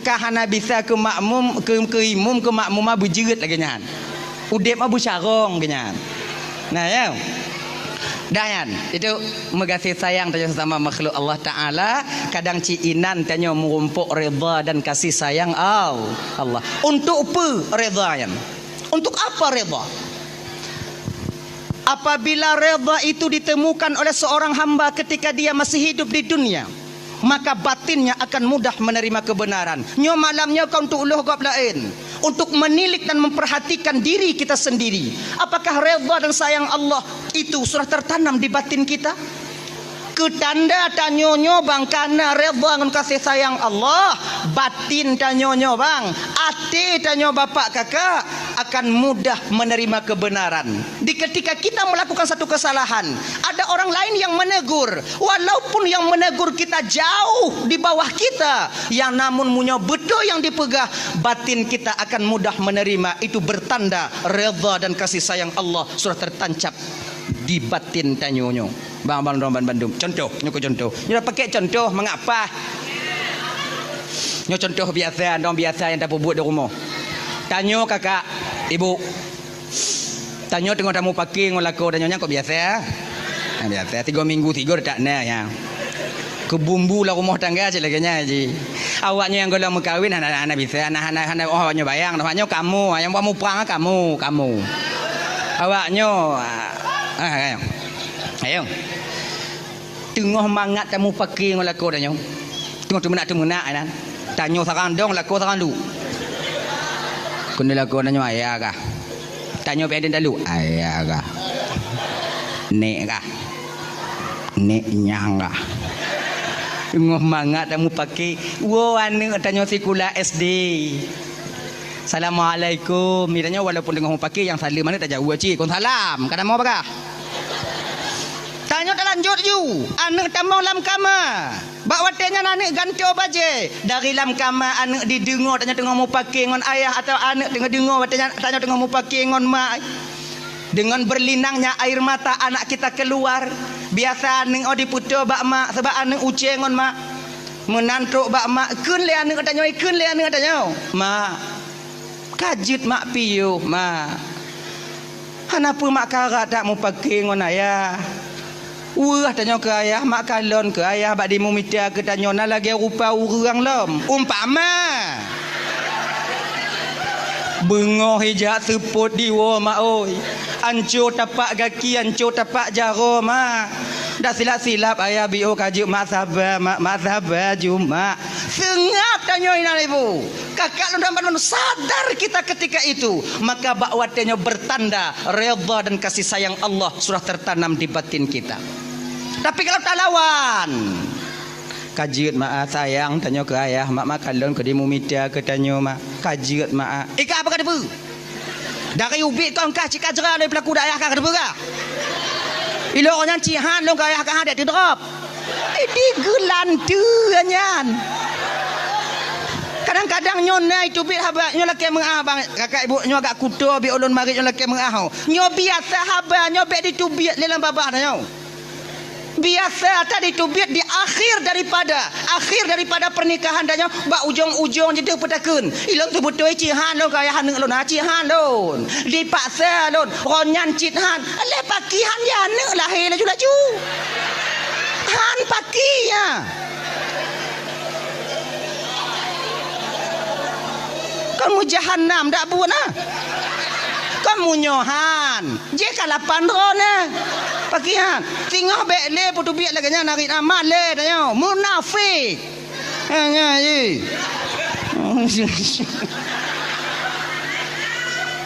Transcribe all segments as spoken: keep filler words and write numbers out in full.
ka hana bisa keu makmum, keu, keu imum, keu makmum ma beujeuet lagèe nyan. Udeb ma beucarông lagèe nyan. Nah, ya. Dah nyan, itu meugaséh sayang tanyoe sesama makhluk Allah Taala, kadang cit inan tanyoe meurumpok redha dan kasih sayang Al-, Allah. Untuk peue redha nyan? Untuk apa redha? Apabila redha itu ditemukan oleh seorang hamba ketika dia masih hidup di dunia, maka batinnya akan mudah menerima kebenaran. Nyoe malam nyoe kon untuk lheueh gob laén, untuk menilik dan memperhatikan diri kita sendiri. Apakah redha dan sayang Allah itu sudah tertanam di batin kita? Keu tanda tanyoe nyoe bang kana redha ngon kasih sayang Allah, batin tanyoe nyoe bang, até tanyoe bapak kakak akan mudah menerima kebenaran. Di ketika kita melakukan satu kesalahan, ada orang lain yang menegur, walaupun yang menegur kita jauh di bawah kita, yang namun meunyoe beutôi yang dipeugah, batin kita akan mudah menerima. Itu bertanda redha dan kasih sayang Allah sudah tertancap di batin tanyoe nyoe. Bang, bang, dong, ban bandum. Contoh, nyoe keu contoh. Nyoe pakai contoh mangat paih. Nyoe contoh biasa, dong biasa nyang tapeubuet di rumoh. Tanyoe kakak, ibu. Tanyoe teungoh tamupake ngon lakoe tanyoe nyan kok biasa. Ha, biasa. Tiga minggu tiga tak na ya. Keu bumbu lam rumoh tangga cit lagèe nyan ji. Awak nyoe nyang gohlom meukawen hana, hana bisa, hana, hana, hana, oh, awak nyoe bayang, awak nyoe kamoe, nyang buat muprang kamoe, kamoe. Awak nyoe, ah, ah, ayo. Ayo. Teungoh mangat tamupake ngon lakoe tanyoe. Teungoh teumeunak-teumeunak inan. Tanyoe sarang dong, lakoe sarang duek. Keuneuk lakoe tanyoe ayah kah? Tanyoe pih talu, ayah kah? Nek kah? Nek nyang kah? Teungoh mangat tamupake, woe aneuk tanyoe sikula S D. Assalamualaikum. Di tanyoe walaupun teungoh mupake nyang saleuem aneuk tajaweueb cit, kon salam. Ka tamong bagah. Tanyoe talanjut ju. Aneuk tamong lam kama. Bak watèe nyan aneuk gantoe bajèe. Dari lam kama aneuk dideungoe tanyoe teungoh mupake ngon ayah atawa aneuk teungoh deungoe watèe nyan tanyoe teungoh mupake ngon mak. Dengan berlinangnya air mata anak kita keluar. Biasa aneuk oh dipeutoe bak mak, sabab aneuk ucée ngon mak. Meunan trok bak mak, kheun lé aneuk tanyoe, kheun lé aneuk tanyoe, "Mak, ka jeuet mak piôh, mak. Hana peue mak karap that mupake ngon ayah. Weueh tanyoe keu ayah, mak kalon keu ayah bak dimumita keu tanyoe na lagée rupa ureuëng lom." Umpama. Beungoh ijak seupôt diwoe, mak oi. Anco tapak gaki, anco tapak jaroe, mak. Dak silap-silap ayah biôh ka jeuet mak saba, mak, mak saba ju, mak. Seungab tanyoe inan ibu. Kakak lôn dan bandum sadar kita ketika itu, maka bak watée nyoe bertanda redha dan kasih sayang Allah sudah tertanam di batin kita. Tapi kalau talawan, ka jeuet mak ah, sayang tanyoe keu ayah, mak, mak kalon keu dimumita keu tanyoe mak. Ka jeuet mak ah. Ika apa ka teupeu? Dari ubit kong kah cit ka jra lé peulaku dak ayah ka teupeu kah? Ilok nyan cit han lôn keu ayah ka han dek teudrop. Eh, digeulanteue nyan. Kadang-kadang nyoe na iteubiet haba, nyoe lakée meuah bang, kakak ibu nyoe agak kuto bi ulôn marit nyoe lakée meuah ho. Nyoe biasa haba, nyoe bék diteubiet lé lam babah na nyoe. Biasa that diteubiet di akhir daripada, akhir daripada pernikahan dan nyoe bak ujong-ujong jeuet peutakheun. Ilôn teubeutôi cit han lôn keu ayah aneuk lôn, ha, cit han lôn. Dipaksa lôn, ron nyan cit han. Lé paki han ya aneuk lahé laju-laju. Han paki ya. Kon meujahanam dak buet na. Kon meunyoe han. Jih ka lapan droeneuh. Pakihan. Singoh bék lé peuteubiet lagée nyan narit amat lé tanyoe. Munafik. Ha, nyan jih.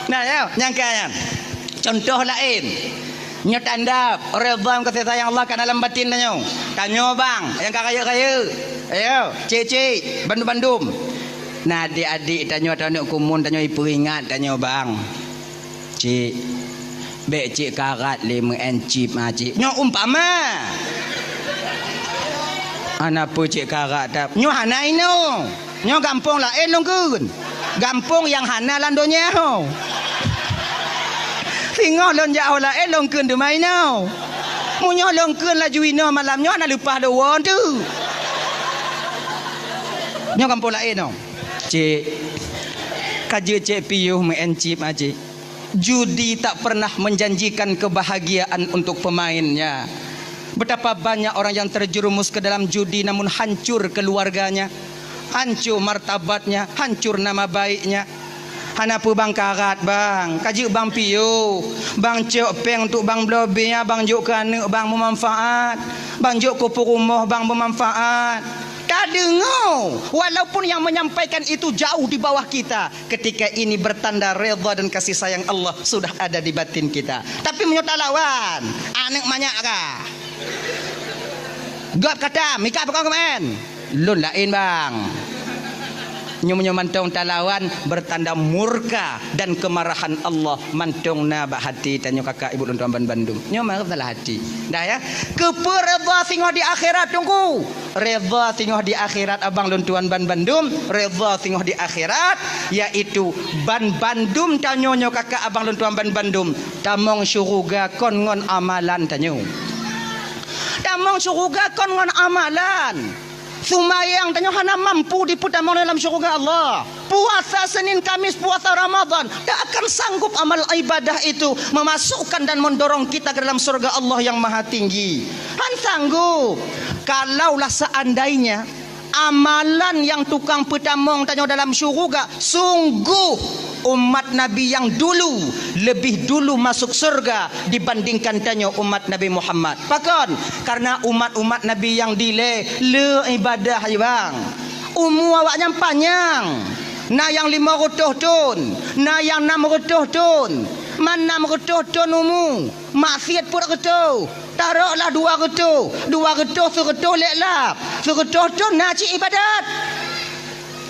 Nah, ya, nyang ka nyan. Contoh laén. Nyoe tanda redha kasih sayang Allah ka dalam batin tanyoe. Tanyoe bang, nyang ka rayeuk-rayeuk. Ayo, cik-cik, bandum-bandum. Nah, adik-adik tanyoe atau aneuk kumun tanyoe ipeuingat tanyoe bang. Cik, bék cik karat lé meu'en cip ma cik. Nyoe umpama. Hana peue cik karat that. Nyoe hana inoe. Nyoe gampông laén lôn kheun. Gampông nyang hana lam donya ho. Singoh lôn jak ho laén lôn kheun teuma inoe. Meunyoe lôn kheun laju inoe malam nyoe hana leupah lôn woe teuk. Nyoe gampông laén ho. Cik, ka jeuet cek piôh meu'en cit, Cik. Judi tak pernah menjanjikan kebahagiaan untuk pemainnya. Betapa banyak orang yang terjerumus ke dalam judi namun hancur keluarganya, hancur martabatnya, hancur nama baiknya. Hana peue bang karat bang, ka jeuet bang piôh, bang cok péng untuk bang bloe bia, bang jok keu aneuk bang beumanfaat, bang jok keu peurumoh bang beumanfaat. Tadeungoe, walaupun yang menyampaikan itu jauh di bawah kita, ketika ini bertanda redha dan kasih sayang Allah sudah ada di batin kita. Tapi meunyoe talawan, aneuk manyak kah? Gob kata, mika pakon keumaén? Lôn laén bang. Nyoe meunyoe mantong talawan, bertanda murka dan kemarahan Allah mantong na bak hati tanyoe kakak ibu lôn tuan ban bandum. Nyoe meusalah hati. Dah ya. Keupeue redha singoh di akhirat, Teungku? Redha singoh di akhirat abang lôn tuan ban bandum, redha singoh di akhirat, yaitu ban bandum tanyoe nyoe kakak abang lôn tuan ban bandum, tamong syuruga kon ngon amalan tanyoe. Tamong syuruga kon ngon amalan. Seumayang tanyoe hana mampu dipeutamong dalam syuruga Allah. Puasa Senin Kamis, puasa Ramadan, tak akan sanggup amal ibadah itu memasukkan dan mendorong kita ke dalam surga Allah yang Maha Tinggi. Han sanggup. Kalaulah seandainya amalan yang tukang peutamong tanyoe dalam syuruga, sungguh umat Nabi yang dulu lebih dulu masuk surga dibandingkan tanyoe umat Nabi Muhammad. Pakon? Karena umat-umat Nabi yang dilée le ibadah, bang. Umu awaknyan panyang. Na nyang lima reutôh thon, na nyang nam reutôh thon. Man nam reutôh thon umu, maksiat peuet reutôh. Taroklah dua reutôh, dua reutôh, seureutôh lé lap. Seureutôh thon na cit ibadat.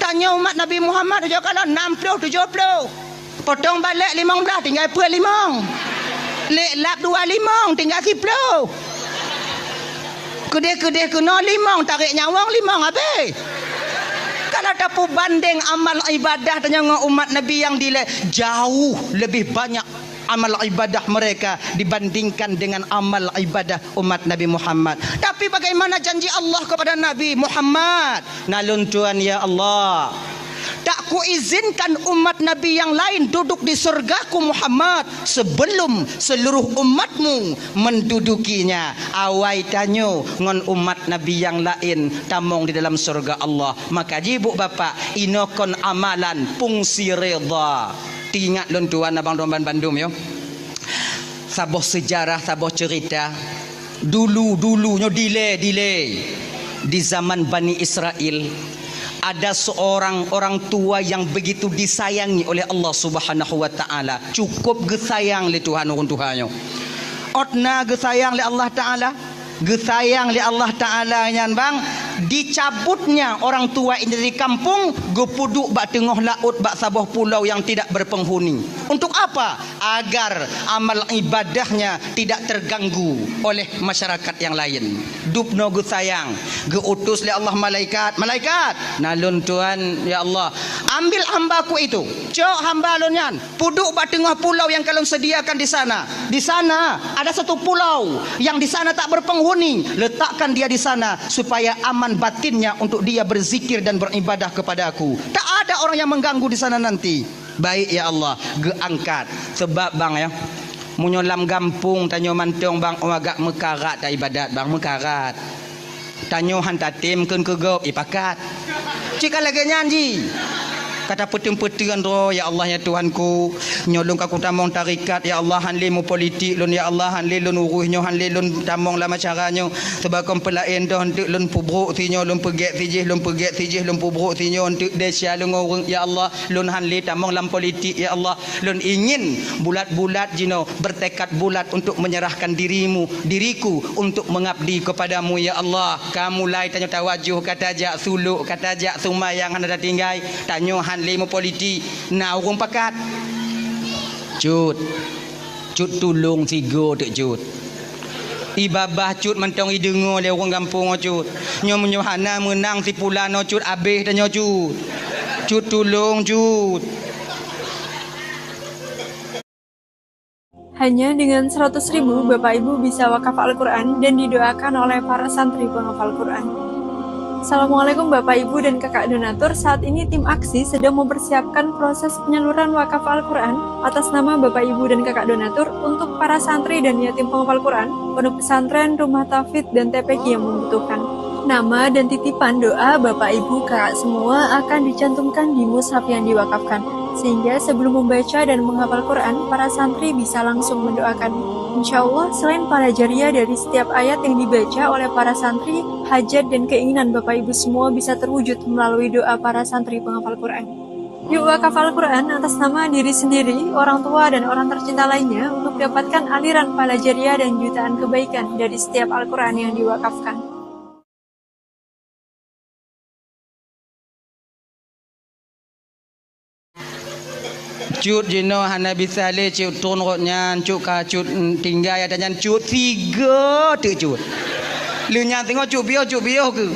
Tanyoe umat Nabi Muhammad ujoe kalon nam ploh tujoh ploh. Potong balek limong blaih tinggai peuet limong. Lé lap dua limong tinggai siploh. Keudeh-keudeh keunoe limong, tarek nyawöng limong habéh. Kalau tapeubandeng amal ibadah tanyoe ngon umat Nabi nyang dilée, jauh lebih banyak amal ibadah mereka dibandingkan dengan amal ibadah umat Nabi Muhammad. Tapi bagaimana janji Allah kepada Nabi Muhammad? Na lôn tuan, ya Allah, tak kuizinkan umat Nabi yang lain duduk di surgaku Muhammad sebelum seluruh umatmu mendudukinya. Awai tanyoe ngon umat Nabi yang lain tamong di dalam surga Allah. Maka jih buk bapak, inoe kon amalan, fungsi redha. Teuingat lôn tuan abang lôn ban bandum, yo. Saboh seujarah, saboh ceurita. Dulu-dulu nyoe dilée-dilée, di zaman Bani Israel, ada seorang orang tua yang begitu disayangi oleh Allah Subhanahu wa Taala. Cukup geusayang lé Tuhan ureuëng tuha nyoe. Ôt na geusayang lé Allah Taala, geusayang lé Allah Taala nyan bang, dicabutnya orang tua ini dari kampung, geupeuduek bak teungoh laôt bak saboh pulau yang tidak berpenghuni. Untuk apa? Agar amal ibadahnya tidak terganggu oleh masyarakat yang lain. Dubnoe geusayang, geuutus lé Allah malaikat, "Malaikat, na lôn tuan, ya Allah, ambil hambaku itu, cok hamba lôn nyan, peuduek bak teungoh pulau yang ka lôn sediakan di sana. Di sana ada satu pulau yang di sana tak berpenghuni, letakkan dia di sana supaya aman batinnya untuk dia berzikir dan beribadah kepada-Ku. Tak ada orang yang mengganggu di sana nanti." Baik, ya Allah, geuangkat. Sebab, bang, ya, meunyoe lam gampông tanyoe mantong, bang, oh, agak meukarat ta ibadat, bang, meukarat. Tanyoe han tatem kheun keu gob, ipakat. Cit ka lagée nyan jih. Ka tapeuteun-peuteun droe, "Ya Allah, ya Tuhanku, nyoe lôn ka kutamong tarekat, ya Allah, han lé meupolitik lôn, ya Allah, han lé lôn urus nyoe, han lé lôn tamong lam acara nyoe. Sebab kon peulaén doh, eunteuk lôn peubrok sinyoe, lôn peugét sijih, lôn peugét sijih, lôn peubrok sinyoe, eunteuk desya lôn ngon ureuëng, ya Allah." Lôn han lé tamong lam politik, ya Allah. Lôn ingin bulat-bulat jinoe bertekad bulat untuk menyerahkan dirimu, diriku untuk mengabdi kepada-Mu, ya Allah. Ka mulai tanyoe tawajoh, ka tajak suluk, ka tajak seumayang hana tatinggai. Tanyoe han lé meupolitik, na ureuëng pakat. Cut. Cut tulông sigoe teuk cut. Ibabah cut mantong ideungoe lé ureuëng gampông nyoe cut. Nyoe meunyoe hana meunang si pulan nyoe cut, abéh tanyoe cut. Cut tulông cut. Hanya dengan seratus ribu, Bapak Ibu bisa wakaf Al-Quran dan didoakan oleh para santri penghafal Quran. Assalamualaikum Bapak Ibu dan Kakak Donatur. Saat ini tim aksi sedang mempersiapkan proses penyaluran wakaf Al-Quran atas nama Bapak Ibu dan Kakak Donatur untuk para santri dan yatim penghafal Quran, Pondok Pesantren, Rumah Tahfidz, dan T P Q yang membutuhkan. Nama dan titipan doa Bapak Ibu Kakak semua akan dicantumkan di mushaf yang diwakafkan, sehingga sebelum membaca dan menghafal Quran, para santri bisa langsung mendoakan. Insya Allah, selain pahala jariah dari setiap ayat yang dibaca oleh para santri, hajat dan keinginan Bapak Ibu semua bisa terwujud melalui doa para santri penghafal Quran. Yuk wakaf Al-Quran atas nama diri sendiri, orang tua, dan orang tercinta lainnya untuk dapatkan aliran pahala jariah dan jutaan kebaikan dari setiap Al-Quran yang diwakafkan. Cut jinoe hana bisa lé, cut tron rot nyan, cut ka cut, mm, tinggai ata nyan, cut sigoe teuk cut. Lheueh nyan teungoh cut piôh, cut piôh keu.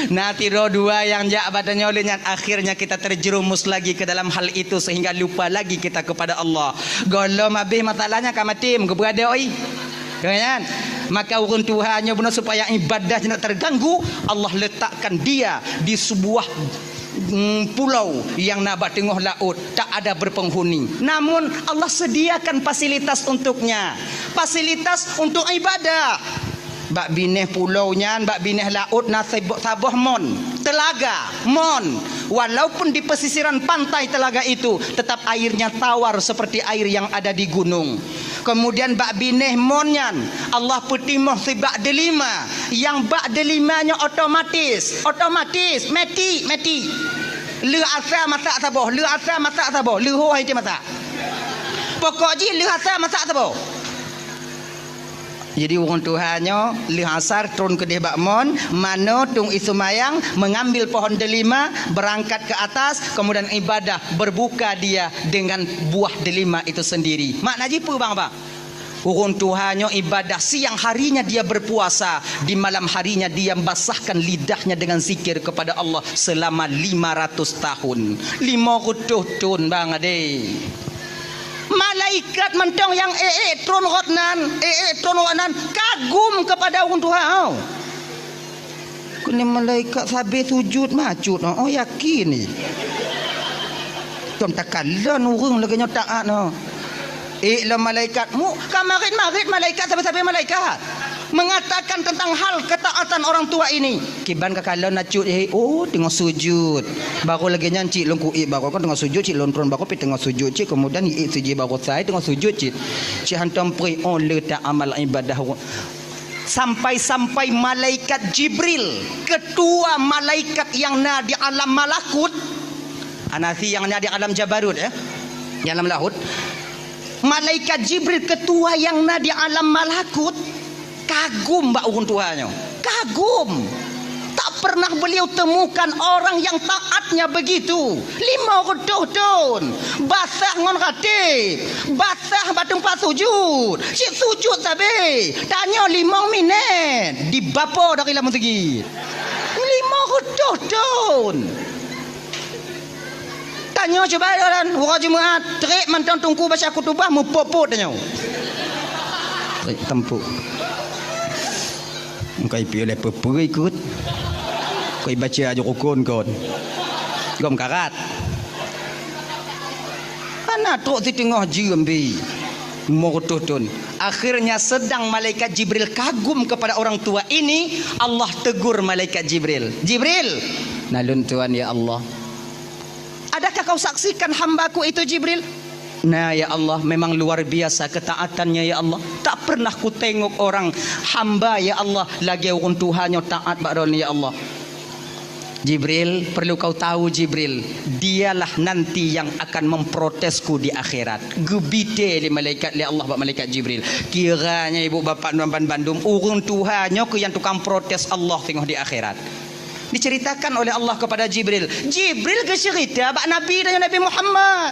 Na sidroe dua nyang jak bak tanyoe lheueh nyan, akhirnya kita terjerumus lagi ke dalam hal itu sehingga lupa lagi kita kepada Allah. Gohlom habéh masalahnya ka maté, meukeubeuadoi. Kan? Maka ureuëng tuha nyoe bunoe supaya ibadah jih hana terganggu, Allah letakkan dia di sebuah, mm, pulau yang na bak teungoh laôt, tak ada berpenghuni. Namun Allah sediakan fasilitas untuknya, fasilitas untuk ibadah. Bak binéh pulau nyan, bak binéh laôt na sebo-, saboh mon, telaga, mon. Walaupun di pesisiran pantai telaga itu, tetap airnya tawar seperti air yang ada di gunung. Kemudian bak binéh mon nyan, Allah peutimoh sibak delima. Nyang bak delima nyoe otomatis, otomatis, meti, meti. Lheueh asa masak saboh, lheueh asa masak saboh, lheueh ho hai masak. Pokok jih lheueh asa masak saboh. Jadi ureuëng tuha nyoe lheueh asar tron keudeh bak mon, manoe tueng ie seumayang, mengambil pohon delima, berangkat ke atas, kemudian ibadah, berbuka dia dengan buah delima itu sendiri. Makna jih peue bang, bang? Ureuëng tuha nyoe ibadah, siang harinya dia berpuasa, di malam harinya dia basahkan lidahnya dengan zikir kepada Allah selama lima ratus tahun. Lima reutôh thon, bang, adé. Malaikat mantong nyang ék-ék tron rot nan, ék-ék tron rot nan kagum kepada ureuëng tuha. Keuneuk malaikat sabe sujud macut, oh, yakin ni. Tom takalon ureuëng lagée nyoe taat, oh. Ék lom malaikat, mu ka marit-marit malaikat, sabe-sabe malaikat. Mengatakan tentang hal ketaatan orang tua ini. Kiban ka kalon na cut, eh, oh, teungoh sujud. Baru lagée nyan cit lôn kuék, baru kan teungoh sujud cit lôn tron, baru pi teungoh sujud cit, kemudian iék sijih baru sai teungoh sujud cit. Cit hantom preh, oh, le ta amal ibadah. Sampai-sampai malaikat Jibril, ketua malaikat yang na di alam malakut, anasi yang na di alam jabarut, ya, di alam laut. Malaikat Jibril, ketua yang na di alam malakut, kagum bak ureuëng tuha nyoe. Kagum. Tak pernah beliau temukan orang yang taatnya begitu. Lima reutôh thon. Basah ngon rateb. Basah bak teumpat sujud. Cit sujud sabe. Tanyoe limong minét. Dibapo dari lam meuseujid. Lima reutôh thon. Tanyoe cuba jalan, uroe Jumat, trek mantong teungku baca khutubah, meupot-pot tanyoe. Trek tampok. Engkai piôh lé peue-peue ikot. Koi baca aju rukun kon. Gom karat. Hana trok siteungoh jeuem bi. Lima reutôh thon. Akhirnya sedang malaikat Jibril kagum kepada orang tua ini, Allah tegur malaikat Jibril. "Jibril!" "Na lôn tuan, ya Allah." "Adakah kau saksikan hambaku itu, Jibril?" "Na, ya Allah, memang luar biasa ketaatannya, ya Allah. Tak pernah kutengok orang hamba, ya Allah, lagée ureuëng tuha nyoe taat bak droeneuh, ya Allah." "Jibril, perlu kau tahu, Jibril, dialah nanti yang akan memprotesku di akhirat." Geubite lé malaikat, lé Allah bak malaikat Jibril. Kiranya ibu bapak nuan ban bandum, ureuëng tuha nyoe keuh nyang tukang protes Allah teungoh di akhirat. Diceritakan oleh Allah kepada Jibril. Jibril geuceurita bak Nabi dan Nabi Muhammad.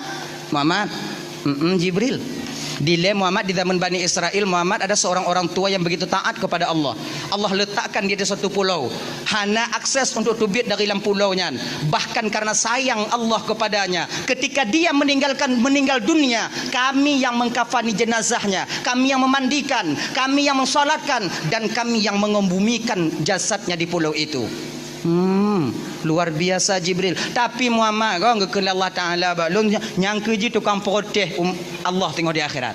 "Muhammad, mm, Jibril, Dilée Muhammad di zaman Bani Israel, Muhammad ada seorang orang tua yang begitu taat kepada Allah. Allah letakkan dia di satu pulau. Hana akses untuk teubiet dari lam pulau nyan. Bahkan karena sayang Allah kepadanya, ketika dia meninggalkan, meninggal dunia, kami yang mengkafani jenazahnya, kami yang memandikan, kami yang mensolatkan, dan kami yang mengebumikan jasadnya di pulau itu. Hmm, luar biasa Jibril. Tapi Muhammad, kon geukheun lé Allah Taala bak lôn, nyang keuji tukang protes um, Allah teungoh di akhirat.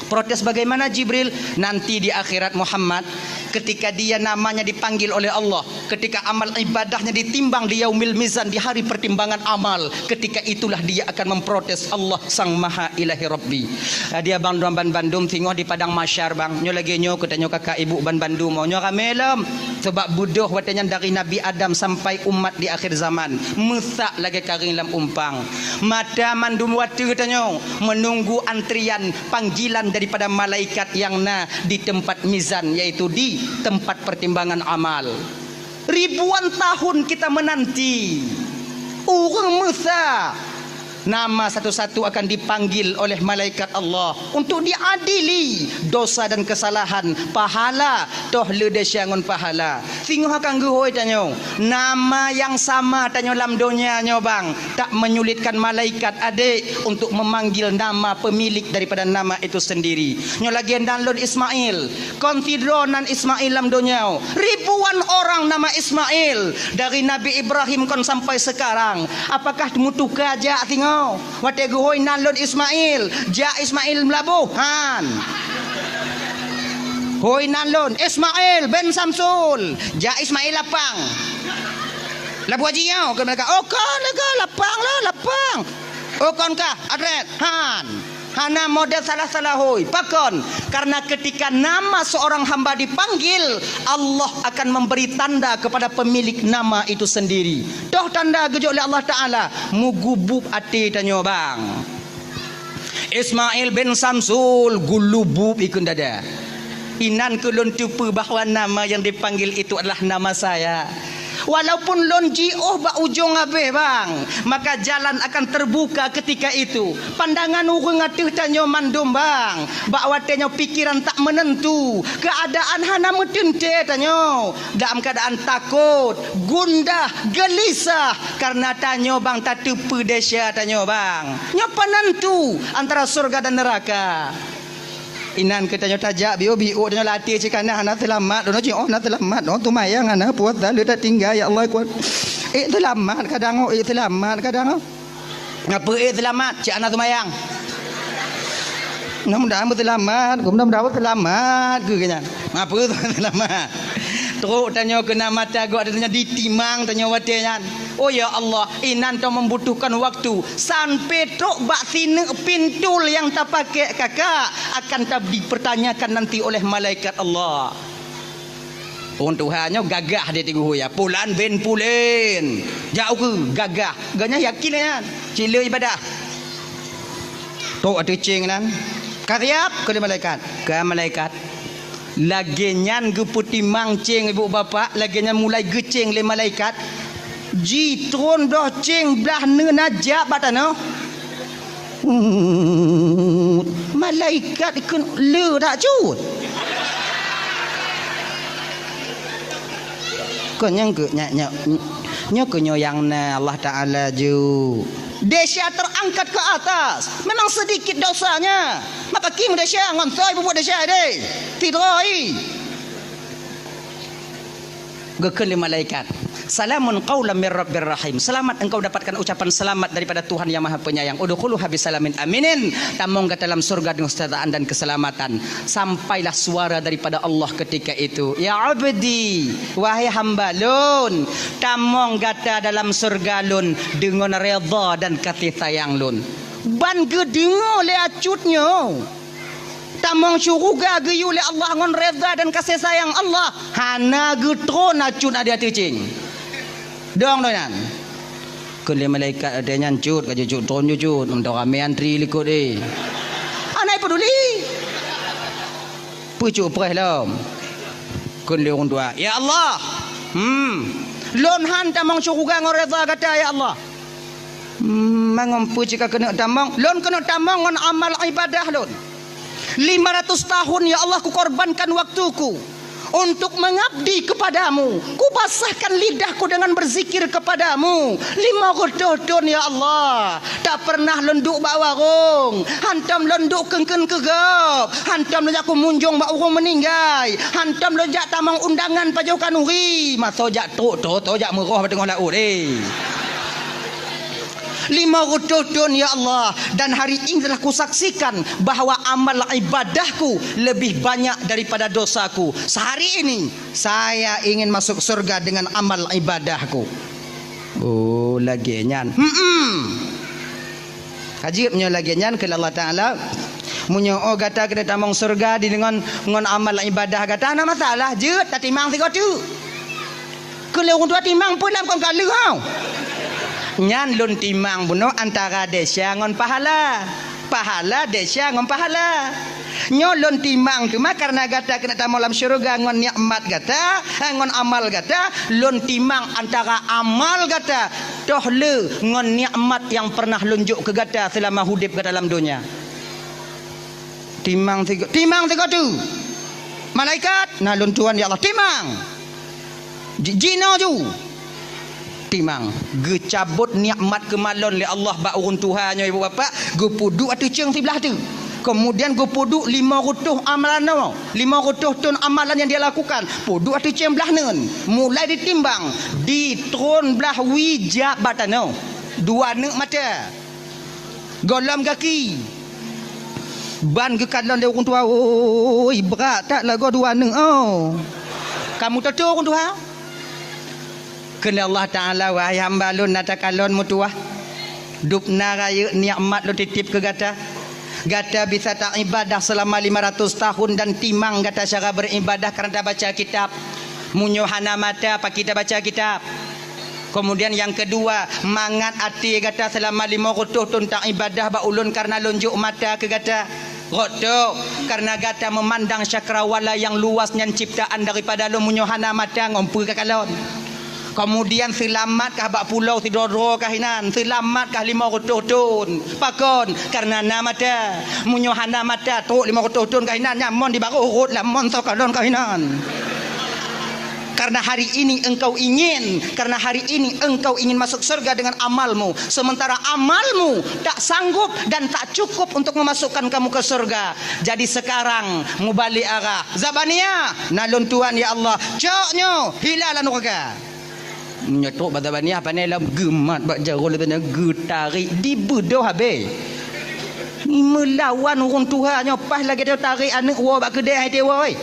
Protes bagaimana Jibril? Nanti di akhirat Muhammad, ketika dia namanya dipanggil oleh Allah, ketika amal ibadahnya ditimbang di yaumil mizan, di hari pertimbangan amal, ketika itulah dia akan memprotes Allah Sang Maha Ilahi Rabbi. Dia bang dua ban bandum singoh di padang mahsyar bang. Nyoe lagée nyoe keu tanyoe kakak ibu ban bandum, nyoe ramé lom. Sebab beudôh watée nyan dari Nabi Adam sampai umat di akhir zaman, meusak lagée karéng lam umpang. Mata mandum watée tanyoe menunggu antrian panggilan daripada malaikat yang na di tempat mizan, yaitu di tempat pertimbangan amal. Ribuan tahun kita menanti. Ureuëng meusa nama satu-satu akan dipanggil oleh malaikat Allah untuk diadili dosa dan kesalahan, pahala, toh le desya ngon pahala. Singoh akan geuhôi tanyoe, nama yang sama tanyoe lam donya nyoe bang, tak menyulitkan malaikat adek untuk memanggil nama pemilik daripada nama itu sendiri. Nyoe lagée nan lôn Ismail, kon sidroe nan Ismail lam donya. Ribuan orang nama Ismail, dari Nabi Ibrahim kon sampai sekarang. Apakah meutuka jak singoh? Watée geuhôi nan lôn Ismail, jak Ismail Meulaboh, han. Hôi nan lôn Ismail bin Samsul, jak Ismail Lapang. Laboh Haji nyoe, keu mereka, "Oh, kon lagée Lapang lah, Lapang." "Oh, kon kah, adres?" Han. Hana model salah-salah hôi. Pakon? Karena ketika nama seorang hamba dipanggil, Allah akan memberi tanda kepada pemilik nama itu sendiri. Toh tanda geujok lé Allah Taala, mugubub até tanyoe bang. Ismail bin Samsul gulubub ikun dada. Inan keu lôn teupeue bahwa nama yang dipanggil itu adalah nama saya. Walaupun lôn jiôh bak ujong abéh bang, maka jalan akan terbuka ketika itu. Pandangan ureuëng ateueh tanyoe mandum bang, bak watée nyoe pikiran tak menentu, keadaan hana meuteuntée tanyoe, dalam keadaan takot, gundah, gelisah, karena tanyoe bang tateupeue desya tanyoe bang. Nyoe penentu antara surga dan neraka. Inan keu tanyoe tajak biôh biôh tanyoe latih cit kana hana seulamat, dono cit oh hana seulamat, oh tumayang hana puasa le tatinggai ya Allah kuat. Eh seulamat kadang oh, eh seulamat kadang oh. Ngapa eh seulamat cit hana tumayang? Mudah-mudahan seulamat, mudah-mudahan seulamat keu nyan. Ngapa seulamat? Trok tanyoe keu na mata gok tanyoe ditimang tanyoe watée nyan. Oh ya Allah, inan teuh membutuhkan waktu sampai trok bak sineuk pintul yang tapakai kakak akan ta dipertanyakan nanti oleh malaikat Allah. Ureuëng tuha nyoe gagah di tigu ya, pulan bin pulen. Jak ukeue gagah. Ganya yakin nyan. Cile ibadah. Trok ateueh ceng nan. Ka siap keu lé malaikat. Ka malaikat. Lagée nyan geupeutimang ceng ibu bapak, lagée nyan mulai geuceng lé malaikat. Jitron doh ceng blah neuna jak bak tanoh. Malaikat ikun le dak cut. Konyang ke nyak nyak nyoe keu nyoe yang na Allah Taala ju. Desya terangkat ke atas. Memang sedikit dosanya. Maka kim desya ngon soi bubuat desya deh. Tidroi. Geukheun lé malaikat, "Salamun qaulam mir rabbir rahim." Selamat engkau dapatkan ucapan selamat daripada Tuhan yang Maha Penyayang. "Udkhuluha bisalamin aminin." Tamong gata dalam surga dengan kesejahteraan dan keselamatan. Sampailah suara daripada Allah ketika itu, "Ya abdi, wahai hamba lôn, tamong gata dalam surga lôn deungon redha dan kasih sayang lôn." Ban geudeungoe lé acut nyoe. Tamong syuruga geuyue lé Allah ngon redha dan kasih sayang Allah, hana geutron acut na di ateueh ceng. Dong doh nyan. Kheun lé malaikat ateueh nyan cut ka jeuet cut tron jeuet cut, meuntang ramé antri likot eh. Hana peduli. Peucok preh lom. Kheun lé ureuëng tuha, "Ya Allah, hmm, lôn han tamong syuruga ngon redha gata ya Allah." Hmm, mangat peue cit ka keuneuk tamong? Lôn keuneuk tamong ngon amal ibadah lôn. Lima ratus tahun, ya Allah, kukorbankan waktuku untuk mengabdi kepadamu. Kupasahkan lidahku dengan berzikir kepadamu. Lima reutôh thôn, ya Allah, tak pernah lôn duek bak warong. Hantom lôn duek kheun-kheun keu gob. Hantom lôn jak kumunjong bak ureuëng meuninggai. Hantom lôn jak tamong undangan pajoh khanuri. Masa jak trok, trok, trok jak meuroh bak teungoh laôt, eh. Lima reutôh thôn, ya Allah, dan hari ini telah kusaksikan bahwa amal ibadahku lebih banyak daripada dosaku. Sehari ini, saya ingin masuk surga dengan amal ibadahku. Oh, lagée nyan. Hmm. Ka jeuet meunyoe lagée nyan, kheun Allah Taala, meunyoe oh gata keuneuk tamong surga di deungon ngon amal ibadah gata, hana masalah, jeuet tatimang sigoe teuk. Keu lé ureuëng tuha timang peue lam kon ka lheueh hau. Nyan lôn timang bunoe antara desya ngon pahala. Pahala desya ngon pahala. Nyoe lôn timang teuma kareuna gata keuneuk tamong lam syeuruga ngon nikmat gata, eh, ngon amal gata, lôn timang antara amal gata toh le ngon nikmat nyang pernah lôn jok keu gata seulama udeb gata lam donya. Timang sigo-, timang sigoe teuk. Malaikat, na lôn tuan ya Allah, timang. Ji-, jinoe ju. Timang. Geucabot nikmat keumalon lé Allah bak ureuëng tuha nyoe, ibu bapak, geupeuduek ateueh ceueng siblah teuk. Kemudian geupeuduek lima reutôh amalan nyoe, lima reutôh thôn amalan nyang dia lakukan, peuduek ateueh ceueng blah neuen. Mulai ditimbang, di thôn blah wie jak bak tanoh. Dua neuk mata. Gohlom gaki. Ban geukalon lé ureuëng tuha, "Oi, brat that lagoe dua neuk, oh." Kamu toto ureuëng tuha? Kheun Allah Taala, "Wahai hamba lôn, na takalon meutuwah. Dubna rayeuk nikmat lôn titip keu gata. Gata bisa taibadah seulama lima ratus tahun dan timang gata cara beribadah kareuna tabaca kitab. Meunyoe hana mata, pakri tabaca kitab?" Kemudian nyang keudua, mangat até gata seulama lima reutôh thôn taibadah bak ulôn kareuna lôn jok mata keu gata. Rot tok, kareuna gata meumandang cakrawala nyang luas nyan ciptaan daripada lôn, meunyoe hana mata ngon peue kakalon. Kemudian seulamat kah bak pulo sidroe-droe kah inan, seulamat kah lima reutôh thôn. Pakon? Kareuna na mata. Meunyoe hana mata, trok lima reutôh thôn kah inan, nyan mon di barôh rot lam mon soe kalon kah inan. Karena hari ini engkau ingin, karena hari ini engkau ingin masuk surga dengan amalmu, sementara amalmu tak sanggup dan tak cukup untuk memasukkan kamu ke surga. Jadi sekarang, mubalik arah. Zabaniah, na lôn tuan ya Allah. Cok nyoe, hila lam nuraka. Meunyoe trok bak Zabaniah, pane lom geumat bak jaroe lé, pane geutarek, dibeudôh habéh. Meulawan ureuëng tuha nyoe paih lagée tarek aneuëk woe bak keudée hai teuwoe.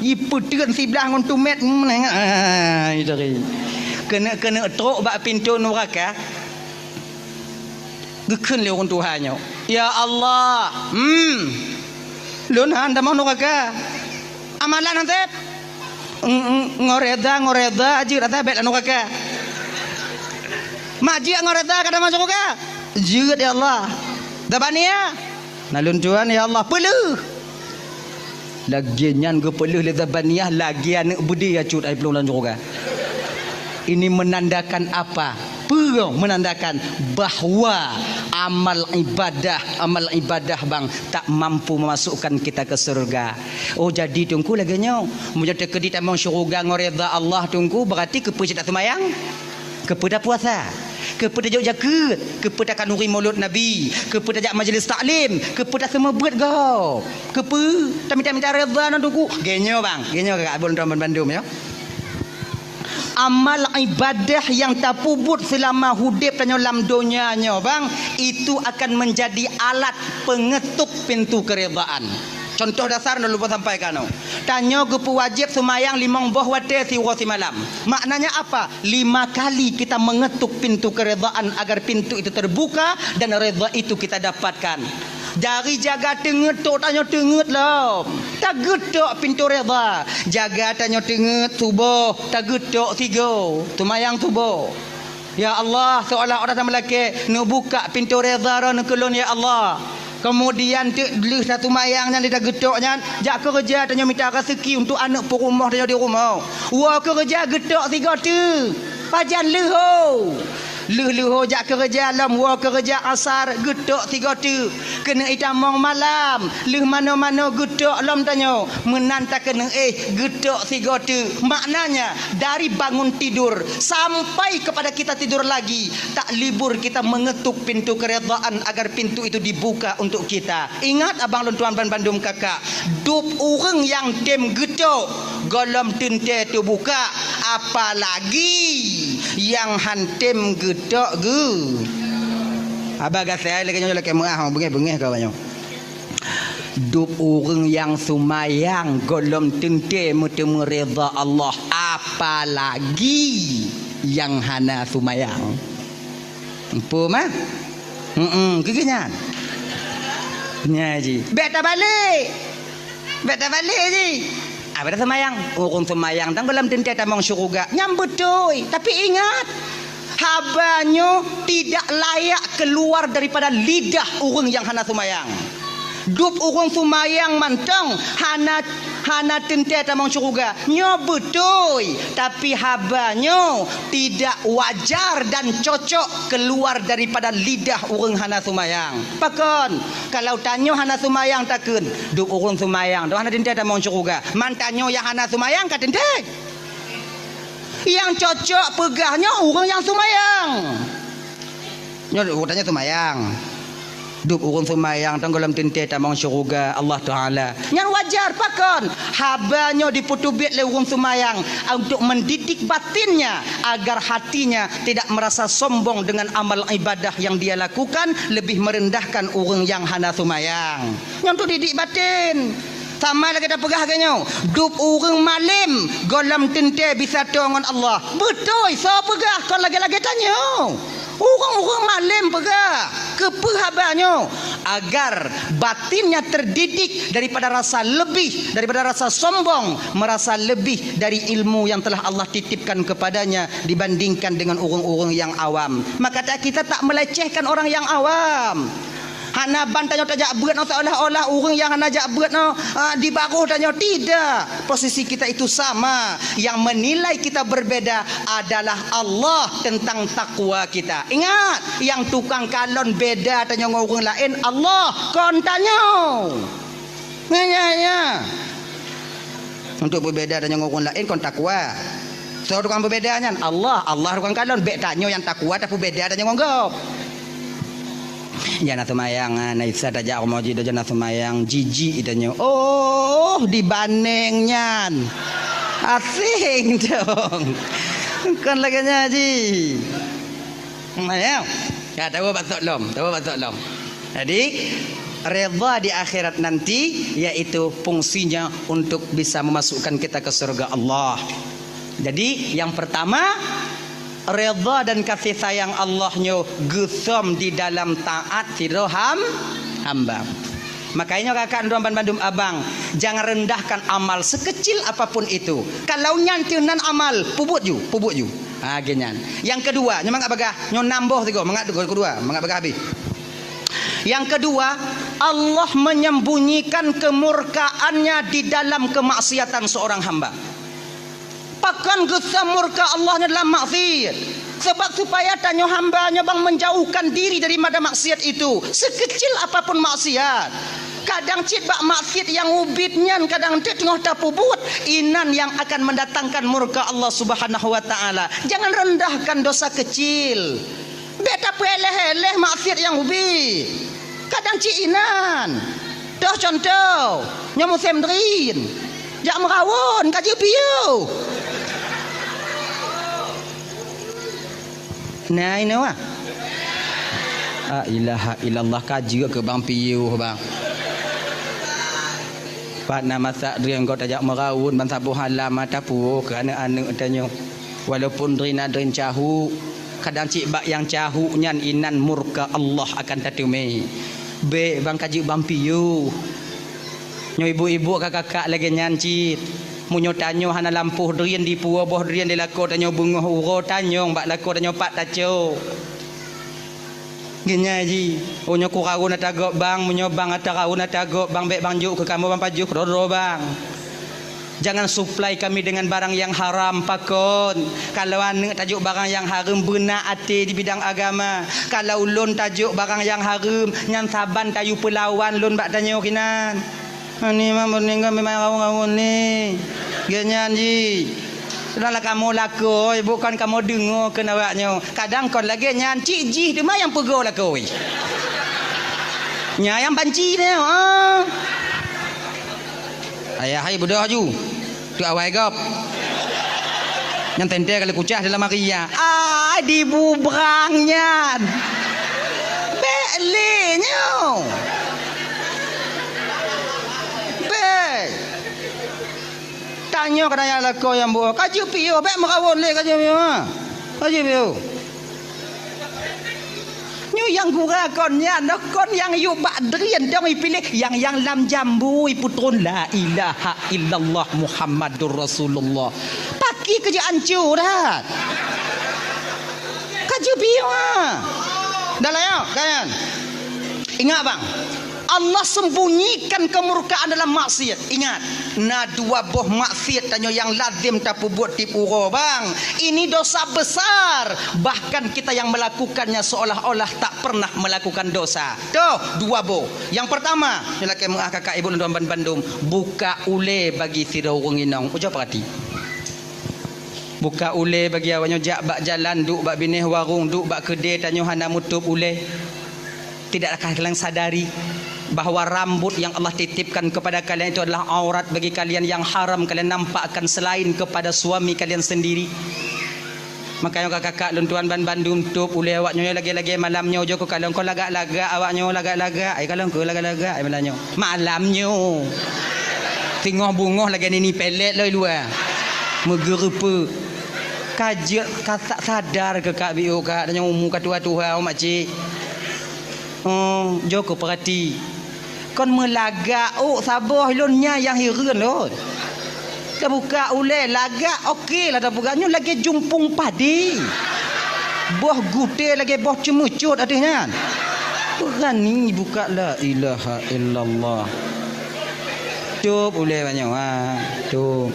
Jipeuteun siblah ngon tumét, meunengah, ah, itu ri. Keuneuk-keuneuk trok bak pintoe nuraka, geukheun lé ureuëng tuha nyoe, "Ya Allah, hmm, lôn han tamong nuraka. Amalan han sép. Ng-, ng-, ngon reda, ngon reda jeuet rasa bék lam nuraka. Mak jeuet ngon reda ka tamong syeuruga." "Jeuet, ya Allah." "Zabaniah?" "Na lôn tuan, ya Allah." "Peuleueh." Lagée nyan geupeuleueh lé Zabaniah lagée aneuëk beudé acut ai plueng lam syeuruga. Ini menandakan apa? Peue menandakan bahwa amal ibadah, amal ibadah bang tak mampu memasukkan kita ke surga. Oh, jadi Teungku lagée nyoe, meunyoe teukeudi tamong syeuruga ngon reda Allah Teungku, berarti keupeue cit taseumayang? Keupeue tapuasa? Keupeue tajok jakeuet? Keupeue takhanuri mulod Nabi? Keupeue tajak majlis taklim? Keupeue taseumeubeuet gob? Keupeue tamita-mita reda ngon Teungku? Geuh nyoe bang, geuh nyoe kakak abon tuan bandum nyoe. Amal ibadah nyang tapeubuet seulama udeb tanyoe lam donya nyoe bang, itu akan menjadi alat pengetuk pintu keredaan. Contoh dasar nyang lôn sampaikan nyoe. Tanyoe geupeuwajéb seumayang limong boh watée siuroe simalam. Maknanya apa? Lima kali kita mengetuk pintu keredaan agar pintu itu terbuka dan reda itu kita dapatkan. Dari jaga teungeut tok tanyoe teungeut lom. Tageutok pintoe reda. Jaga tanyoe teungeut suboh, tageutok sigoe. Seumayang suboh. Ya Allah, seolah-olah tameulakée, neubuka pintoe reda droeneuh keu lôn, ya Allah. Keumudian teuk lheueh taseumayang nyan di tageutok nyan, jak keureuja tanyoe mita raseuki untuk aneuëk peurumoh tanyoe di rumoh. Woe keureuja geutok sigoe teuk. Pajan lheueh ho. Lheueh leuho jak keureuja lom woe keureuja asar geutok sigoe teuk. Keuneuk itamong malam, lheueh manoe-manoe geutok lom tanyoe. Meunan takeuneuk éh geutok sigoe teuk. Maknanya, dari bangun tidur sampai kepada kita tidur lagi, tak libur kita mengetuk pintu keredaan agar pintu itu dibuka untuk kita. Ingat abang lôn tuan ban bandum kakak, dub ureuëng nyang tem geutok gohlom teuntée teubuka, apalagi nyang han tem geutok geu. Haba gasai lagée nyoe lakée meuah beungéh-beungéh ka banyoe. Dub ureuëng nyang seumayang gohlom teuntée meuteumé ridha Allah, apalagi nyang hana seumayang. Empu mah? Heeh, keu nyan. Nya ji. Bék tabalek. Bék tabalek ji. Abada seumayang. Ureuëng seumayang dan gohlom teuntée tamong syeuruga. Nyang beutôi. Tapi ingat, haba nyoe tidak layak keluar daripada lidah ureuëng nyang hana seumayang. Dub ureuëng seumayang mantong hana, hana teuntée tamong syeuruga. Nyoe beutôi, tapi haba nyoe tidak wajar dan cocok keluar daripada lidah ureuëng hana seumayang. Pakon? Kalau tanyoe hana seumayang takheun, dub ureuëng seumayang, dub hana teuntée tamong syeuruga. Man tanyoe nyang hana seumayang ka teuntée. Nyang cocok peugah nyoe ureuëng nyang seumayang. Nyoe tanyoe seumayang. Dub ureuëng seumayang tong gohlom teuntée tamong syeuruga Allah Taala. Nyan wajar pakon? Haba nyoe dipeuteubiet lé ureuëng seumayang untuk mendidik batinnya agar hatinya tidak merasa sombong dengan amal ibadah yang dia lakukan, lebih merendahkan ureuëng nyang hana seumayang. Nyoe untuk didik batin. Sama lagée tapeugah lagée nyoe, dub ureuëng malem gohlom teuntée bisa toe ngon Allah. Beutôi, soe peugah kon lagée-lagée tanyoe. Ureuëng-ureuëng malem peugah, keupeue haba nyoe? Agar batinnya terdidik daripada rasa lebih, daripada rasa sombong, merasa lebih dari ilmu yang telah Allah titipkan kepadanya dibandingkan dengan ureuëng-ureuëng yang awam. Maka ta-, kita tak melecehkan orang yang awam. Hana ban tanyoe tajak beuet nyoe seolah-olah ureuëng nyang hana jak beuet nyoe, ah, di baroh tanyoe. Tidak. Posisi kita itu sama. Yang menilai kita berbeda adalah Allah tentang takwa kita. Ingat, nyang tukang kalon beda tanyoe ngon ureuëng laén Allah, kon tanyoe. Nyan, nyan, nyan. Untuk beubeda tanyoe ngon ureuëng laén kon takwa. Soe tukang beubeda nyan? Allah. Allah tukang kalon. Bék tanyoe nyang takwa tapeubeda tanyoe ngon gob. Jana seumayang, ah, na Isa tajak rumoh jih, jana seumayang, jijik tanyoe. Oh, dibandéng nyan. Asing dong. Kon lagée nyan ji. Nah, ya. Ya, tahu batok lom, tahu batok lom. Jadi, redha di akhirat nanti yaitu fungsinya untuk bisa memasukkan kita ke surga Allah. Jadi, yang pertama, redha dan kasih sayang Allah nyoe geusom di dalam taat sidroe ham-, hamba. Makanya kakak droe ban bandum abang, jangan rendahkan amal sekecil apapun itu. Kalau nyan teuh nan amal, pubuet ju, pubuet ju. Ha, geuh nyan. Yang kedua, nyoe mangat bagah, nyoe nam boh sigoe, mangat kedua, mangat bagah habéh. Yang kedua, Allah menyembunyikan kemurkaannya di dalam kemaksiatan seorang hamba. Pakon geusom murka Allah nyoe dalam maksiat? Sebab supaya tanyoe hamba nyoe bang menjauhkan diri daripada maksiat itu, sekecil apapun maksiat. Kadang cit bak maksiat nyang ubit nyan kadang teuk teungoh tapubuet, inan nyang akan mendatangkan murka Allah Subhanahu wa Ta'ala. Jangan rendahkan dosa kecil. Bék tapeuéléh-éléh maksiat nyang ubit. Kadang cit inan. Toh contoh, nyoe musém drin. Jak meurawon ka jeuet piôh. Nah, inoe wah. La ilaha illallah, ka jeuet keu bang piôh, bang. Pat na masak drin gob tajak meurawon ban saboh alam mata puoh keu aneuk-aneuk tanyoe. Walaupun drin na drin cahuk, kadang cit bak nyang cahuk nyan inan murka Allah akan tateumé. Bék bang ka jeuet bang piôh. Nyoe ibu-ibu ka kakak lagée nyan cit. Meunyoe tanyoe hana lampôh drin dipuwoe boh drin di lakoe tanyoe beungoh uroe tanyong bak lakoe tanyoe pat tacok. Geunyai jih, "Oh, nyoe kurawon ata gob bang, meunyoe bang ata rawon ata gob bang, bék bang jok keu kamoe bang pajoh keudroe-droe bang." Jangan supply kami dengan barang yang haram, pakon. Kalau aneuk tajok barang yang hareuem, beuna até di bidang agama. Kalau ulôn tajok barang yang hareuem, nyan saban tayue peulawan lôn bak tanyoe kinan. Ani mah meuneuk memang rawon-rawon ni. Geuh nyan jih. Sudahlah kamoe lakoe, bukan kamoe deungoe keu awak nyoe. Kadang kon lagée nyan, cit jih teuma nyang peugoe lakoe. Nyan nyang banci nyoe, ah. Ayah hai beudôh aju. Tu awai gob. Nyang teuntée kali kucah dalam hari ya. Ai dibubrang nyan. Bék lé nyoe. Bék. Tanyoe keunan nyang lakoe nyang buet. Ka jeuet piôh, bék meurawon lé ka jeuet piôh, ha. Ka jeuet piôh. Nyoe nyang gura kon nyan, kon nyang yue bak drien dong ipiléh, nyang, nyang lam jambu ipeutron la ilaha illallah Muhammadur Rasulullah. Paki keu jeuet ancô that. Ka jeuet piôh, ha. Dah lah, ya, kan? Ingat, bang. Allah sembunyikan kemurkaan dalam maksiat. Ingat, na dua boh maksiat tanyoe nyang lazem tapeubuet tiep uroe, bang. Ini dosa besar. Bahkan kita yang melakukannya seolah-olah tak pernah melakukan dosa. Toh, dua boh. Yang pertama, nyoe lakée meu'ah kakak ibu lôn ban-, bandum, buka ulée bagi sidroe ureuëng inong. Ujoe peurati. Buka ulée bagi awak nyoe, jak bak jalan, duek bak binéh warong, duek bak keudée tanyoe hana meutup ulée. Tidakkah kalian sadari bahwa rambut yang Allah titipkan kepada kalian itu adalah aurat bagi kalian yang haram kalian nampakkan selain kepada suami kalian sendiri? Makanya kakak-kakak lôn tuan ban bandum tup ulée awak nyoe lagée-lagée malam nyoe jok kalon ko lagak-lagak awak nyoe lagak-lagak ai kalon ko lagak-lagak ai malam nyoe. Malam nyoe. Singoh bungoh lagée nini pelet loi luwa. Meugeurupe. Ka jeuet ka sa-, sadar keu kak biu kak, tanyoe umu ka tuha-tuha, oh, makcik. Oh, jok keu peurati. Kon meulagak, oh, saboh lôn nya nyang hireuen lôn. Tabuka ulée lagak, oke lah tabuka. Nyoe lagée jumpung padi. Boh gute lagée boh ceumeucot ateueh nyan. Beurani buka, la ilaha illallah. Tup ulée banyoe, ha. Tup.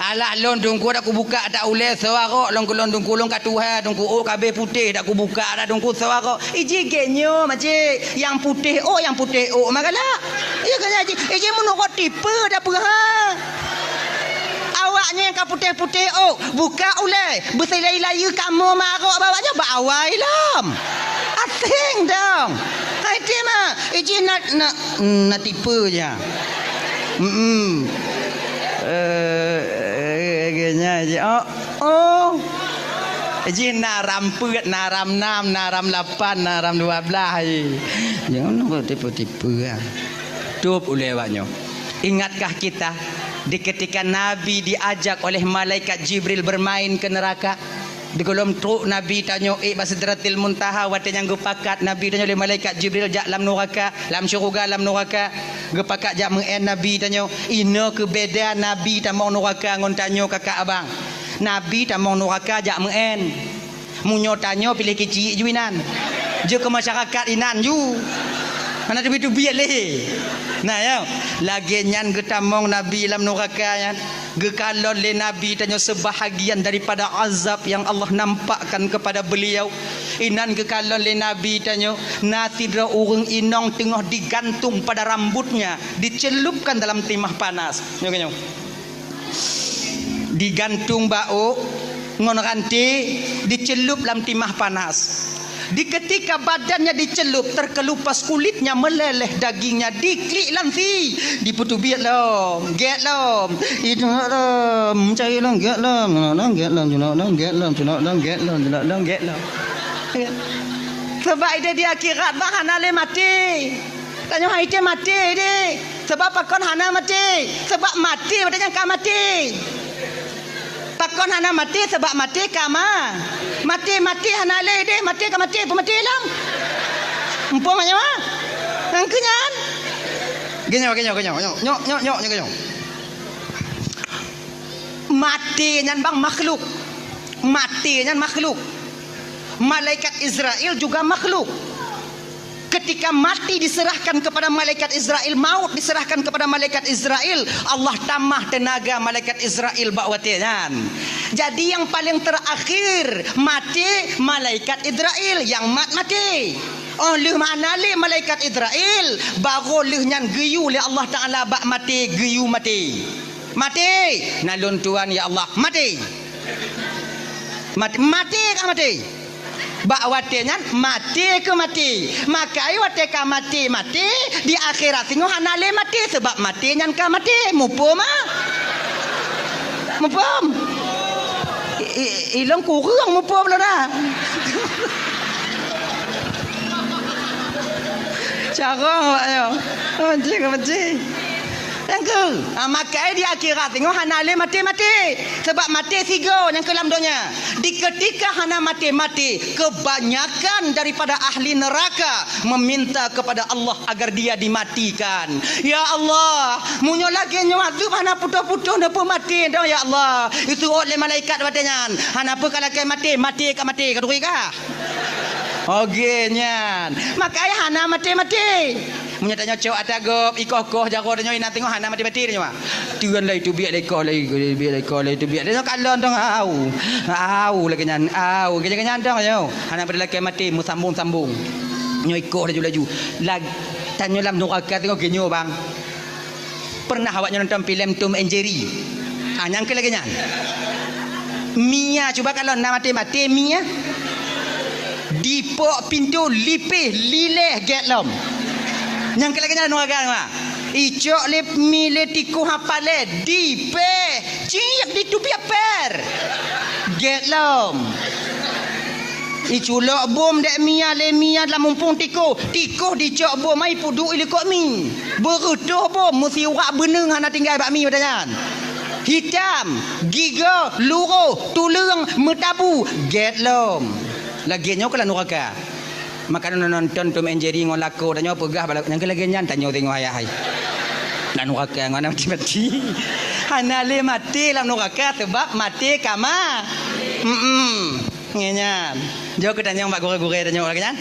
Alah lôn teungku dak kubuka dak ulée soe arok lôn keu lôn teungku lôn ka tuha teungku ôk ka abéh putéh dak kubuka dak teungku soe arok. Iji gét nyoe makcik, nyang putéh ôk, nyang putéh ôk mah galak. Iya kan iji, iji meunurot tipe dak peue ha. Awak nyan ka putéh-putéh ôk, buka ulée, beusilai-layeue kamoe mah arok bak awak nyan bak awai lom. Aséng dong. Hai ti mah, iji na, na, na tipe nya. Hmm. Eh, eh, nya ji. Oh, oh. Ji na ram peuet, na ram nam, na ram lapan, na ram dua belas ji. Jangan nak tipu-tipu ya. Tup ulée awak nyoe. Ingatkah kita di ketika Nabi diajak oleh malaikat Jibril bermain ke neraka? Di gohlom trok Nabi tanyoe ék bak Sidratil Muntaha watée nyang geupakat Nabi tanyoe lé malaikat Jibril jak lam nuraka, lam syeuruga lam nuraka. Geupakat jak meu'én Nabi tanyoe. Inoe keu beda Nabi tamong nuraka ngon tanyoe kakak abang. Nabi tamong nuraka jak meu'én. Meunyoe tanyoe piléh keuchik ju inan. Jeuet keu masyarakat inan ju. Hana teubiet-teubiet lé. Nah, ya. Lagée nyan geutamong Nabi lam nuraka nyan. Geukalon lé Nabi tanyoe seubahagian daripada azab nyang Allah nampakkan kepada beliau. Inan geukalon lé Nabi tanyoe, na sidroe ureuëng inong teungoh digantung pada rambutnya, dicelupkan dalam timah panas. Nyoe, nyoe. Digantung bak ôk ngon ranté, dicelup lam timah panas. Di ketika badannya dicelup, terkelupas kulitnya, meleleh dagingnya, diklik lam si, dipeutubiet lom, gét lom, itu lom, cai lom, gét lom, gét lom, gét lom, gét lom, gét lom, gét lom, gét lom, gét lom. Sebab ide di akhirat bah hana lé maté. Tanyoe hai té maté deh. Sebab pakon hana maté? Sebab maté watée nyan ka maté. Pakon hana maté? Sebab maté ka ma. Maté-maté hana lé deh, maté ka maté, peumaté lom. Muphom nyoe, ha? Nyang keu nyan. Geunyoe, geunyoe, geunyoe, nyoe, nyoe, nyoe, nyoe, nyoe, geunyoe. Maté nyan bang makhluk. Maté nyan makhluk. Malaikat Israel juga makhluk. Ketika mati diserahkan kepada malaikat Israel, maut diserahkan kepada malaikat Israel, Allah tamah teunaga malaikat Israel bak watée nyan. Jadi nyang paleng terakhir maté malaikat Israel, nyang mat maté. Oh lheueh hana lé malaikat Israel, barô lheueh nyan geuyue lé Allah Taala bak maté, geuyue maté. Maté, na lôn tuan ya Allah, maté. Mat-, maté ka maté. Bak watée nyan maté keu maté. Maka ai watée ka maté, maté, di akhirat singoh hana lé maté, sabab maté nyan ka maté. Muphom ah? Muphom? I, i, ilong kureueng muphom lôn dah. Carong awak nyoe. Mancing, mancing. Nyang keu, ah, maka di akhirat singoh hana lé maté-maté. Sabab maté sigoe nyang keu lam donya. Di ketika hana maté-maté, kebanyakan daripada ahli neraka meminta kepada Allah agar dia dimatikan. Ya Allah, meunyoe lagée nyoe adeueb hana putôh-putôh neupeumaté dong ya Allah. Isuôt lé malaikat watée nyan. Hana peue ka lakée maté, maté ka maté, ka turi kah? Oke nyan. Maka ai hana maté-maté. Meunyoe tanyoe cok ata gob, ikoh-koh jaroe tanyoe inan teungoh hana maté-maté tanyoe. Tuan lai teubiet lé ikoh lai, teubiet lé ikoh lai teubiet. Tanyoe kalon dong au. Au lagée nyan, au. Lagée nyan dong nyoe. Hana pada lakée maté meusambung-sambung. Nyoe ikoh laju-laju. Lag-, tanyoe lam nuraka teungoh geunyoe bang. Pernah awak nyoe nonton filem Tom and Jerry? Ah, nyang keu lagée nyan. Mia, cuba kalon na maté-maté Mia. Dipok pintoe lipéh lileh gét lom. Nyang keu lagée nyan nuraka mah. Icok lé mi lé tikôh hapalé dipéh ciek ditubiet pér. Gét lom. Iculok bom dék Mia lé Mia lam mumpung tikôh. Tikôh dicok bom ai peuduek ilikot mi. Beureutoh bom meusiurak beuneueng hana tinggai bak mi watée nyan. Hitam, gigoe, luroh, tuleueng, meutabu, gét lom. Lagée nyoe keuh lam nuraka. Maka nonton Tom and Jerry ngon lakoe tanyoe peugah bala nyang keu lagée nyan tanyoe teungoh ayah hai. Lam nuraka ngon maté-maté. Hana lé maté lam nuraka sabab maté ka ma. Mm-mm. Ngon nyan. Jok keu tanyong bak gurée-gurée tanyong lagée nyan.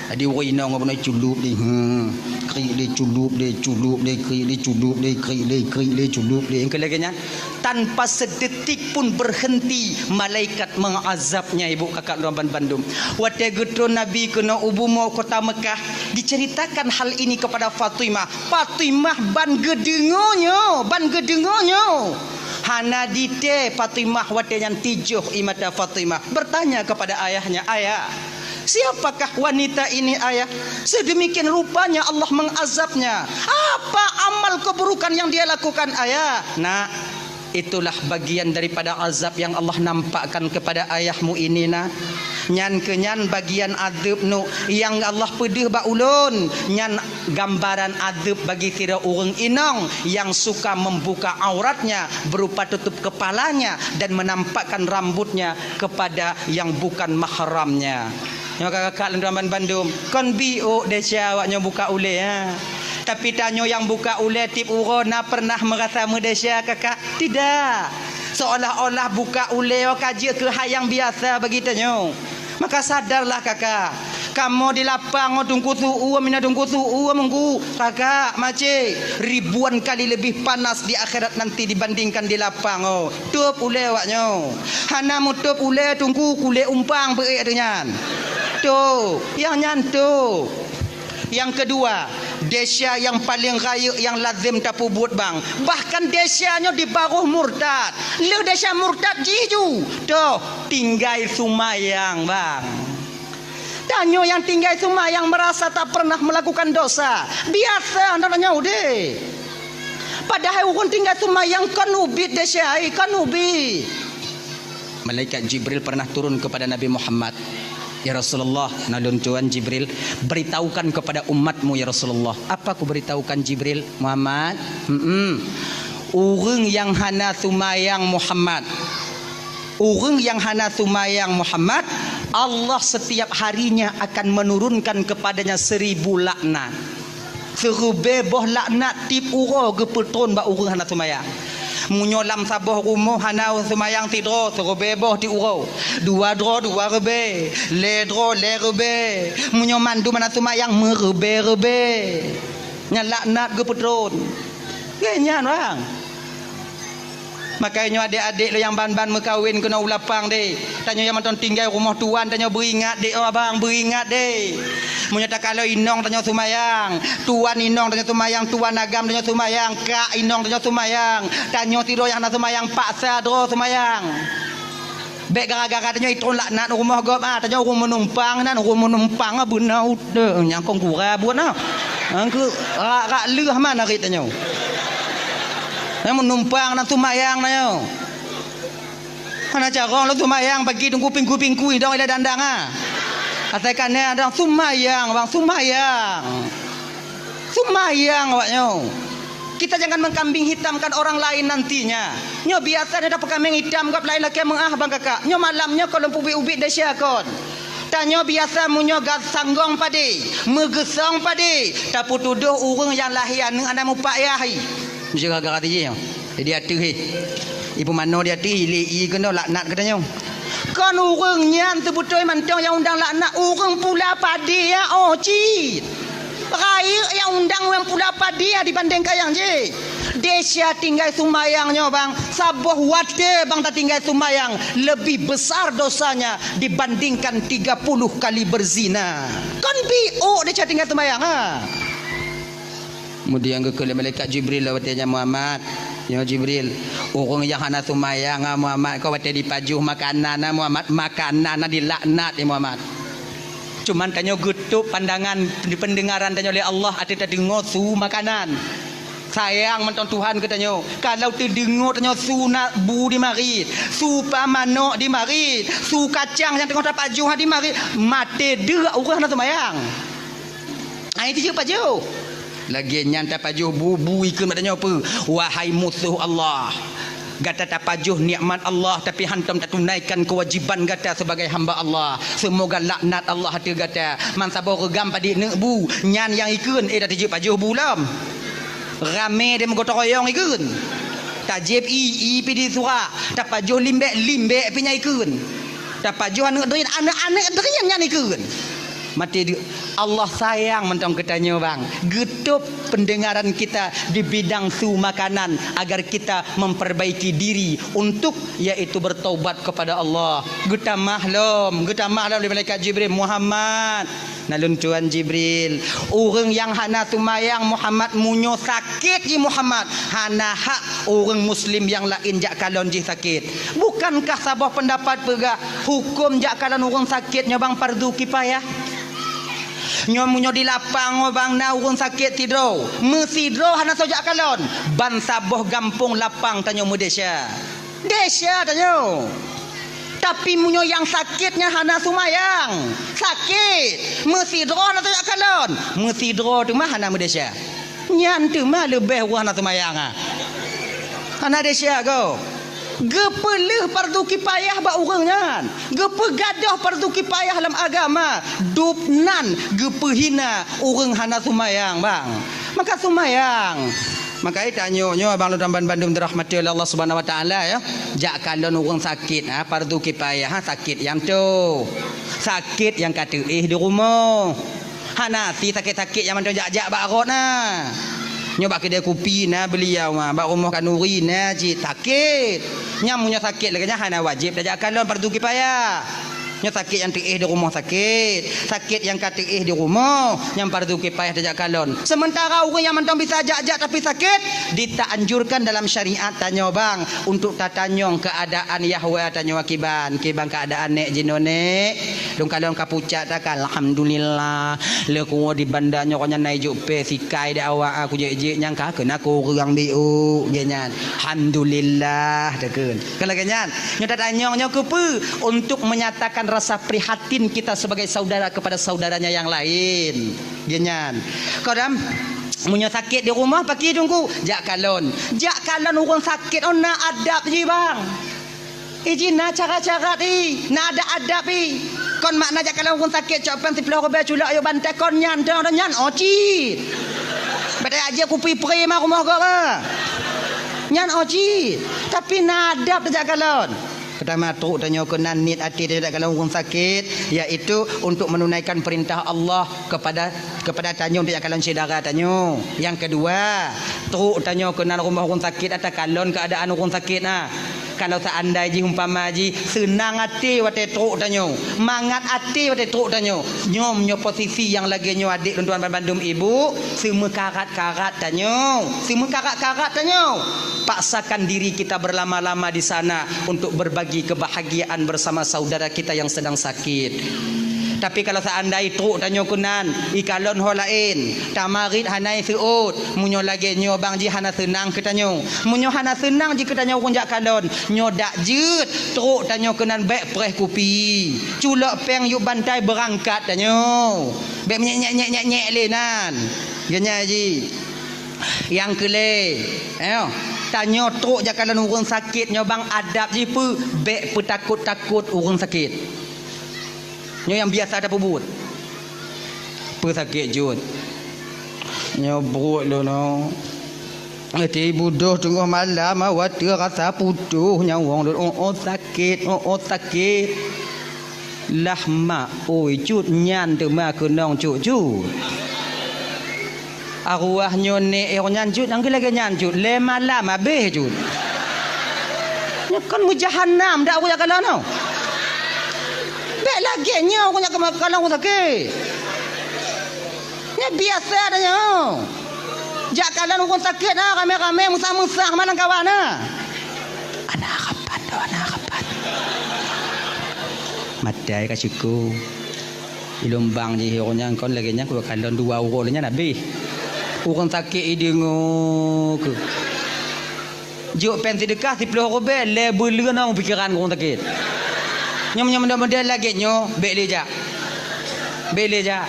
Jadi ureuëng inong beuna culup deh. Hmm. Krik deh culup deh, culup deh, krik deh culup deh, krik deh, krik deh culup deh. Nyang keu lagée nyan tanpa sedetik pun berhenti malaikat mengazabnya ibu kakak lôn ban bandum. Watée geutron Nabi keunoe u bumoe kota Mekah, diceritakan hal ini kepada Fatimah. Fatimah ban geudeungoe nyoe, ban geudeungoe nyoe. Hana ditée Fatimah watée nyan tijoh ie mata Fatimah bertanya kepada ayahnya, "Ayah, siapakah wanita ini, Ayah? Sedemikian rupanya Allah mengazabnya. Apa amal keburukan yang dia lakukan, Ayah?" Nak, itulah bagian daripada azab yang Allah nampakkan kepada ayahmu ini, Nak. Nyan keuh nyan bagian adeueb nu nyang Allah peudeuh bak ulôn. Nyan gambaran adeueb bagi sidroe ureuëng inong nyang suka membuka auratnya berupa tutup kepalanya dan menampakkan rambutnya kepada yang bukan mahramnya. Nyoe kakak-kakak lôn tuan ban bandum, kon biôk desya awak nyoe buka ulée, ha. Tapi tanyoe nyang buka ulée tieb uroe na pernah meurasa meudesya kakak? Tidak. Seolah-olah buka ulée nyoe ka jeuet keu hai nyang biasa bagi tanyoe. Maka sadarlah kakak, kamoe di lapang ngon teungku su-uem, mina teungku su-uem, teungku kakak, macé, ribuan kali lebih panas di akhirat nanti dibandingkan di lapang, oh. Tôb ulée awak nyoe. Hana meutôb ulée teungku kulét umpang beuék teuh nyan. Tôb, nyang nyan tôb. Nyang keudua, desya nyang paleng rayeuk nyang lazem tapeubuet bang. Bahkan desya nyoe di baroh murtad. Lheueh desya murtad jih ju, toh tinggai seumayang bang. Tanyoe nyang tinggai seumayang meurasa tak pernah meulakukan dosa. Biasa nyoe udeh. Padahai ureuëng tinggai seumayang kon ubit desya, kon ubit. Malaikat Jibril pernah turun kepada Nabi Muhammad. "Ya Rasulullah, na lôn tuan Jibril, beritahukan kepada umatmu ya Rasulullah." "Apa kuberitahukan Jibril?" "Muhammad, hmm, ureuëng nyang hana seumayang Muhammad, ureuëng nyang hana seumayang Muhammad, Allah setiap harinya akan menurunkan kepadanya seribu laknat." Siribée boh laknat tieb uroe geupeutron bak ureuëng hana seumayang. Meunyoe lam saboh rumoh hana seumayang sidroe, siribèe boh tiep uroe. Dua droe, dua ribèe. Lhèe droe, lhèe ribèe. Meunyoe mandum hana seumayang, meuribèe-ribèe. Nyan laknat geupeutron. Keu nyan, bang. Makajih nyoe adék-adék lôn nyang ban-ban meukawen keunoe u lapang deh. Tanyoe nyang mantong tinggai rumoh tuan, tanyoe beuingat deh, oh abang, beuingat deh. Meunyoe takalon inong tanyoe seumayang, tuan inong tanyoe seumayang, tuan agam tanyoe seumayang, kak inong tanyoe seumayang, tanyoe sidroe nyang hana seumayang, paksa droe seumayang. Bèk gara-gara tanyoe itron laknat rumoh gob, ah, tanyoe ureueng meunumpang nan, ureueng meunumpang, ah, beuna udeueng nyang kong gura buet na. Angkeu rak-rak leuh man arit tanyoe. Nyang meunumpang nan seumayang tanyoe. Hana carông lôn seumayang pagi teungku pingkui-pingkui dong ilèe dandang, ah. Asai ka na dong seumayang, bang, seumayang. Seumayang awak nyoe. Kita jangan mengkambing hitamkan orang lain nantinya. Nyoe biasa nyoe tapeukameng hitam gob laén lakèe meu'ah bang kakak. Nyoe malam nyoe kon lôn peubiet-ubiet desya kon. Tanyoe biasa meunyoe ga-, sanggong padé, meugeusong padé, tapeutudôh ureueng nyang lahé aneuk hana mupayah. Meusti gara-gara tijih nyoe. Jadi ateueh, eh. Ipeumanoe di ateueh, ilé i keunoe laknat geutanyoe. Kon ureueng nyan seubeutôi mantong nyang undang laknat, ureueng pula padé, ya, oh, cit. Rayeuk nyang undang ureueng pula padé, ya, dibandingkan nyang jih. Desya tinggai seumayang nyoe, bang. Saboh watèe, bang, tatinggai seumayang, lebih besar dosanya dibandingkan tiga puluh kali berzina. Kon biôk desya tinggai seumayang, ha? Kemudian geukheun lé malaikat Jibril lé watèe nyan, "Muhammad, nyoe Jibril, ureueng nyang hana seumayang, ah, Muhammad, kon watèe jipajoh makanan, ah, Muhammad, makanan, ah, dilaknat, eh, Muhammad." Cuman tanyoe geutôp pandangan di peundengaran tanyoe lé Allah ateueh tadeungoe su makanan. Sayang mantong Tuhan keu tanyoe. Kalau teudeungoe tanyoe su na bu di marit, su pa manok di marit, su kacang nyang teungoh tapajoh di marit, maté deuk ureueng hana seumayang. Ai tijeuet pajoh. Lagèe nyan tapajoh bu, bu ikheun bak tanyoe peue? Wahai musoh Allah, gata tapajoh nikmat Allah, tapi hantom tatunaikan keuwajiban gata sebagai hamba Allah. Seumoga laknat Allah ateueh gata. Man saboh reugam padit neuk bu, nyan nyang ikheun, eh, dak tijeuet pajoh bu lom. Ramé deh meugotong royong ikheun. Tajieb i, i pih di surak. Tapajoh limbèk, limbèk pih nyan ikheun. Tapajoh aneuk drien, aneuk-aneuk drien nyan ikheun. Maté deuk. Allah sayang mantong keu tanyoe, bang. Geutôp pendengaran kita di bidang su makanan agar kita memperbaiki diri untuk, yaitu bertaubat kepada Allah. Geutamah lom, geutamah lom lé malaikat Jibril, "Muhammad, na lôn tuan Jibril, ureueng nyang hana seumayang Muhammad, meunyoe sakét jih Muhammad, hana hak ureueng muslim nyang laén jak kalon jih sakét." Bukankah saboh pendapat peugah hukôm jak kalon ureueng sakét nyoe bang fardu kifayah? Nyoe meunyoe di lapang nyoe bang na ureueng sakét sidroe, meusidroe hana soe jak kalon, ban saboh gampông lapang tanyoe meudesya. Desya tanyoe. Tapi meunyoe nyang sakét nyan hana seumayang, sakét, meusidroe hana soe jak kalon, meusidroe teuma hana meudesya. Nyan teuma leubeh ureueng hana seumayang, ah. Hana desya gob. Geupeuleueh fardu kifayah bak ureueng nyan. Geupeugadôh fardu kifayah lam agama. Dub nan geupeuhina ureueng hana seumayang, bang. Maka seumayang. Maka tanyoe nyoe abang lôn ban-, bandum dirahmati oleh Allah Subhanahu Wa Taala, ya. Jak kalon ureueng sakét, ha, fardu kifayah, ha, sakét nyang toh. Sakét nyang ka teuéh di rumoh. Hana si sakét-sakét nyang mantong jak-jak bak rot na. Nyoe bak keudè kupi na beuliau, ha, bak rumoh khanuri na cit sakét. Nyan meunyoe sakét lagèe nyan hana wajéb tajak kalon, fardu kifayah. Nyoe sakét nyang teuéh di rumoh sakét, sakét nyang ka teuéh di rumoh, nyan fardu kifayah tajak kalon. Sementara ureueng nyang mantong bisa jak-jak tapi sakét, ditaanjurkan dalam syariat tanyoe bang untuk tatanyong keuadaan yahwa tanyoe kiban, kiban keuadaan nèk jinoe nèk. Lôn kalon ka pucat takan, alhamdulillah. Lé kuwoe di banda nyoe nyan na ijok pèh sikai dak awak, aku jek-jek nyang ka keunan kureueng biôk, geuh nyan. Alhamdulillah, takheun. Kan lagèe nyan. Nyoe tatanyong nyoe keupeue? Untuk menyatakan rasa prihatin kita sebagai saudara kepada saudaranya yang lain. Geuh nyan. Kadang, meunyoe sakét di rumoh, pakri teungku, jak kalon. Jak kalon ureueng sakét, oh, na adab jih, bang. Ih, jih na cara-cara jih, na adab-adab jih. Kon makna jak kalon ureueng sakét, cok pèng siplôh ribèe, culok ayô bantai, kon nyan, dong, dong nyan, oh, cit. Bèk tajak jieb kupi prima rumoh gob, ah. Nyan oh cit. Tapi na adab tajak kalon. Peutama, trok tanyoe keunan niet até tajak kalon ureuëng sakét, yaitu untuk menunaikan perintah Allah kepada, kepada tanyoe tajak kalon syedara tanyoe. Nyang keudua, trok tanyoe keunan rumoh ureuëng sakét, takalon keuadaan ureuëng sakét na. Kalau seandai jih umpama jih seunang até watée trok tanyoe, mangat até watée trok tanyoe, nyoe, nyoe posisi nyang lagée nyoe, adék lôn tuan banmandum ibu, seumeukarat-karat tanyoe, seumeukarat-karat tanyoe. Paksakan diri kita berlama-lama di sana untuk berbagi kebahagiaan bersama saudara kita yang sedang sakit. Tapi kalau seandai trok tanyoe keunan, ikalon ho laén, tamarit hana iseuôt, meunyoe lagée nyoe bang jih hana seunang keu tanyoe. Meunyoe hana seunang jih keu tanyoe ureuëng jak kalon, nyoe dak jeuet, trok tanyoe keunan bék preh kupi. Culok péng yup bantai beurangkat tanyoe. Bék menyek-nyek-nyek-nyek lé nan. Geunya jih. Nyang keulhée, eh, tanyoe trok jak kalon ureuëng sakét nyoe bang adab jih peue, bék peutakot-takot ureuëng sakét. Nyoe nyang biasa tapeubuet. Peue sakét jeuet? Nyoe pruet lôn nyoe. Ati budôh teungoh malam, watée rasa putôh nyawöng lôn, oh, oh, sakét, oh, oh, sakét. Lah mak, oi cut, nyan teuma keunong cut-cut. Arwah nyoe nek eh nyan cut, nyang lagée nyan cut, lé malam habéh cut. Nyoe kon meujahanam dak ureuëng jak kalon nyoe. Bék lagée nyoe ureuëng jak kalon ureuëng sakét. Nyoe biasa dah nyoe. Jak kalon ureuëng sakét na ramé-ramé, meusah-meusah malam kawan na. Ana kapan doh, ana kapan. Matai ka syukur. Di lumbang jih ureuëng nyan kon lagée nyan, kukalon dua uroe lé nyan habéh. Ureuëng sakét ideungoe keu. Jok péng seudeukah siploh rubée, lé buleuen ong pikeran ureuëng sakét. Nyoe, nyoe, model-model lagée nyoe, bék lé jak. Bék lé jak.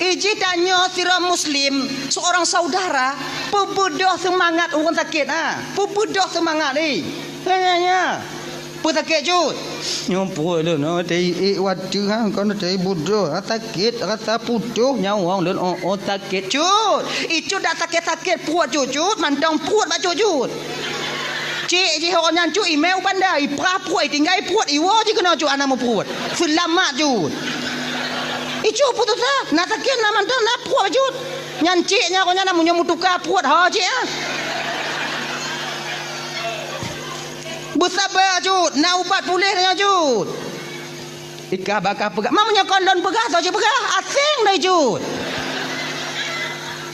Iji tanyoe sidroe muslim, seorang saudara, peubeudoh seumangat ureuëng sakét, ha. Peubeudoh seumangat, eh. Nya, nya, nya. Peue sakét cut? Nyoe pruet lôn, oh, teuiek watée, ha, kon teuiek budôh, ha, sakét, rasa putôh nyawöng lôn, oh, oh, sakét cut. Icut dak sakét-sakét pruet cut, cut, mantong pruet bak cut, cut. Cék jih awak nyan cut, imé u banda, iprah pruet, itinggai pruet, iwoe jih keunoe cut, hana meupruet. Seulamat cut. Icut putus asa, na sakét, na mantong, na pruet bak cut. Nyan cék nyan, awak nyan na meunyoe meutuka pruet, ho cék, ha. Beusaba cut, na ubat puléh nyan cut. Ikah bakah peugah, ma meunyoe kon lôn peugah, soe cit peugah, aséng dai cut.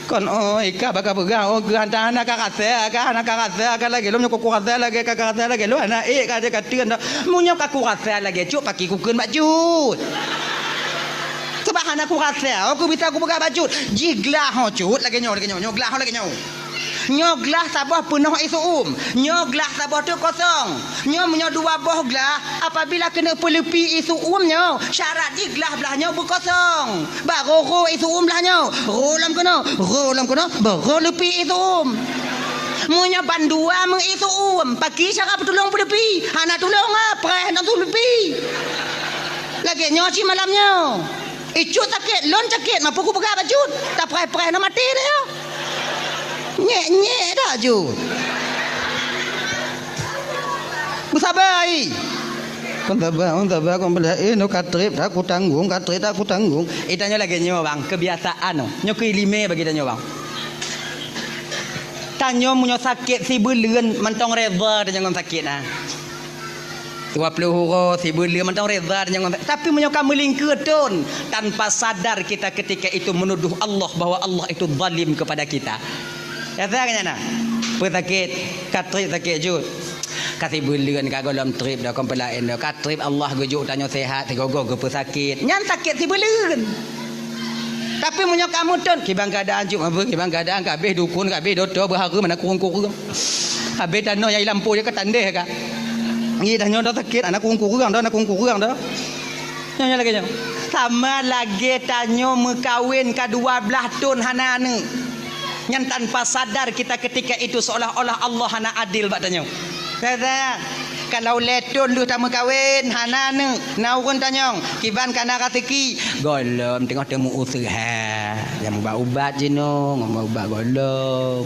Kon, oh, ikah bakah peugah, oh, geuh hana ka rasa, ka hana ka rasa, ka lagée lôn meunyoe ku rasa lagée ka, ka rasa lagée lôn, hana ék ka, ka teun dah. Meunyoe ka kurasa lagée cut, paki kukheun bak cut. Sebab hana kurasa, oh, ku bisa kupeugah bak cut. Jih glah ho cut, lagée nyoe, lagée nyoe, nyoe glah ho lagée nyoe. Nyoe glah saboh peunoh ié seu-uem, nyoe glah saboh teuk kosong. Nyoe meunyoe dua boh glah, apabila keuneuk peuleupi ié seu-uem nyoe, syarat jih glah blaih nyoe beukosong. Barô rô ié seu-uem blaih nyoe, rô lom keunoe, rô lom keunoe, barô leupi ié seu-uem. Meunyoe bandua meu ié seu-uem, paki cara peutulông peuleupi? Hana tulông, ah, preh ngon tuleupi. Lagée nyoe cit malam nyoe. Icut sakét, lôn sakét, ma peue kupeugah bak cut, tapreh-preh na maté dah nyoe. Nyék-nyék dah cut. Beusaba ai. Kon saba, kon saba, kon beulah, eh, nyoe ka treb, dak kutanggong, ka treb, dak kutanggong. Eh, tanyoe lagée nyoe, bang, keubiasaan nyoe. Nyoe keu iéleumé bagi tanyoe, bang. Tanyoe meunyoe sakét sibuleuen mantong reda tanyoe ngon sakét, ah. Dua ploh uroe sibuleuen mantong reda tanyoe ngon, tapi meunyoe ka meulingkeue thon, tanpa sadar kita ketika itu menuduh Allah bahwa Allah itu zalim kepada kita. Nyata kan nyana? Peue sakét, ka treb sakét cut. Ka sibuleuen ka gohlom treb dah, kon peue laén dah. Ka treb Allah geujok tanyoe sehat, sigoe-goe geupeusakét. Nyan sakét sibuleuen. Tapi meunyoe ka meuthon, kiban keuadaan cut, apa kiban keuadaan, ka habéh dukon, ka habéh dokto, beuhareuem, hana kureueng-kureueng. Habéh tanoh nyang i lampôh jih ka tandeh ka. Ngi dah nyoe dah sakét, hana kureueng-kureueng dah, hana kureueng-kureueng dah. Nyoe, nyoe lagée nyoe. Sama lagée tanyoe meukawen ka dua blaih thon hana aneuëk. Nyan tanpa sadar kita ketika itu seolah-olah Allah hana adil bak tanyoe. Kata, kalau lhée thon lheueh tameukawen, hana aneuëk, na ureuëng tanyong, kiban ka na raseuki, gohlom teungoh teumeu useuha. Nyang ubat-ubat jinoe, ngon ubat gohlom.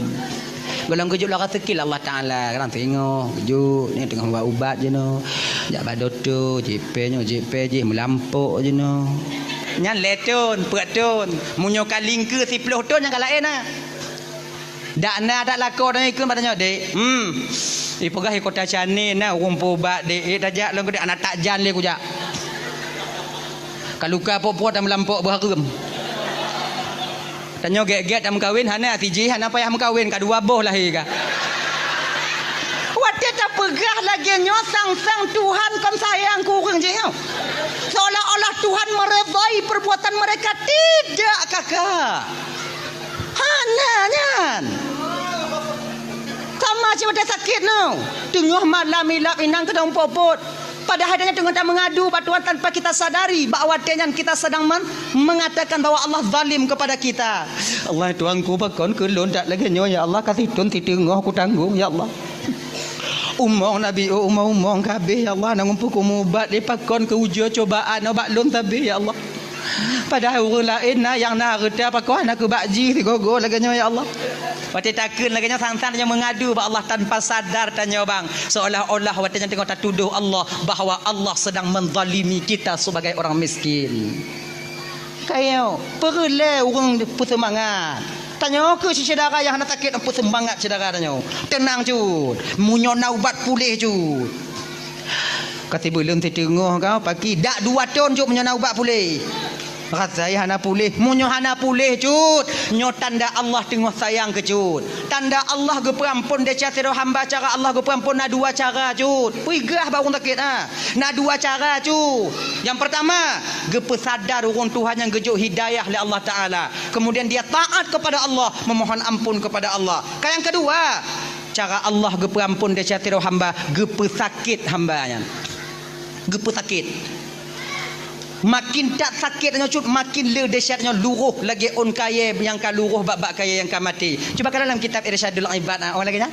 Gohlom geujok lam raseuki lé Allah Taala, kadang singoh geujok, nyoe teungoh ubat-ubat jinoe. Jak bak dokto, jipée nyoe, jipée jih, meulampok jinoe. Nyan lhée thon, peuet thon. Meunyoe ka lingkeue siplôh thon nyang ka laén na. Dak na, dak lakoe tanyoe ikheun bak tanyoe, "Dek, hmm, ipeugah i Kota Chane na ureuëng peuubat, Dek. Eh, tajak lôn keu Dek, hana tajak lé kujak. Ka luka po-po tameulampok beuhareuem." Tanyoe gét-gét tameukawen, hana sijih, hana payah meukawen, ka dua boh lahé ka. Watée tapeugah lagée nyoe, sang-sang Tuhan kon sayang keu ureuëng jih. Seolah-olah Tuhan meredai perbuatan mereka. Tidak, kakak. Hana nyan. Sama cit watée sakét nyoe. Teungoh malam ilab inong keudong popot. Padahai tanyoe teungoh tameungadu bak Tuhan tanpa kita sadari, bak watée nyan kita sedang men-, mengatakan bahwa Allah zalim kepada kita. "Allah Tuhanku, pakon keu lôn that lagée nyoe, ya Allah, ka sithon siteungoh kutanggong, ya Allah. Umong nabi, oh, umong-umong ka habéh, ya Allah, na muphom keu mubat, di pakon keu ujoe cobaan bak lôn sabé, ya Allah." Padahai ureuëng laén na nyang na hareuta, pakon hana keu bak jih sigoe-goe lagée nyoe, ya Allah. Watée takheun lagée nyoe, sang-sang tanyoe meungadu bak Allah tanpa sadar tanyoe bang, seolah-olah watée nyan teungoh tatudoh Allah bahwa Allah sedang menzalimi kita sebagai orang miskin. Kayo, peureulée ureuëng peuseumangat. Tanyoe keu syedara nyang hana sakét, peuseumangat syedara tanyoe. Teunang cut, meunyoe na ubat puléh cut. Ka sibuleuen siteungoh ka paki, dak dua thon cut meunyoe na ubat puléh. Rasai hana puléh. Meunyoe hana puléh cut, nyoe tanda Allah teungoh sayang keu cut. Tanda Allah geupeuamphon desya sidroe hamba. Cara Allah geupeuamphon na dua cara cut. Peugah bak ureuëng sakét, ha. Na dua cara cut. Nyang peurtama, geupeusadar ureuëng tuha nyang geujok hidayah lé Allah Taala. Kemudian dia taat kepada Allah, memohon ampun kepada Allah. Ka nyang keudua, cara Allah geupeuamphon desya sidroe hamba, geupeusakét hamba nyan. Geupeusakét. Makin that sakét nyoe cut, makin le desya nyoe, luroh lagée ôn kayée nyang ka luroh bak-bak kayée nyang ka maté. Cuba kalon lam kitab Irsyadul Ibad, ah, oh lagée nyan.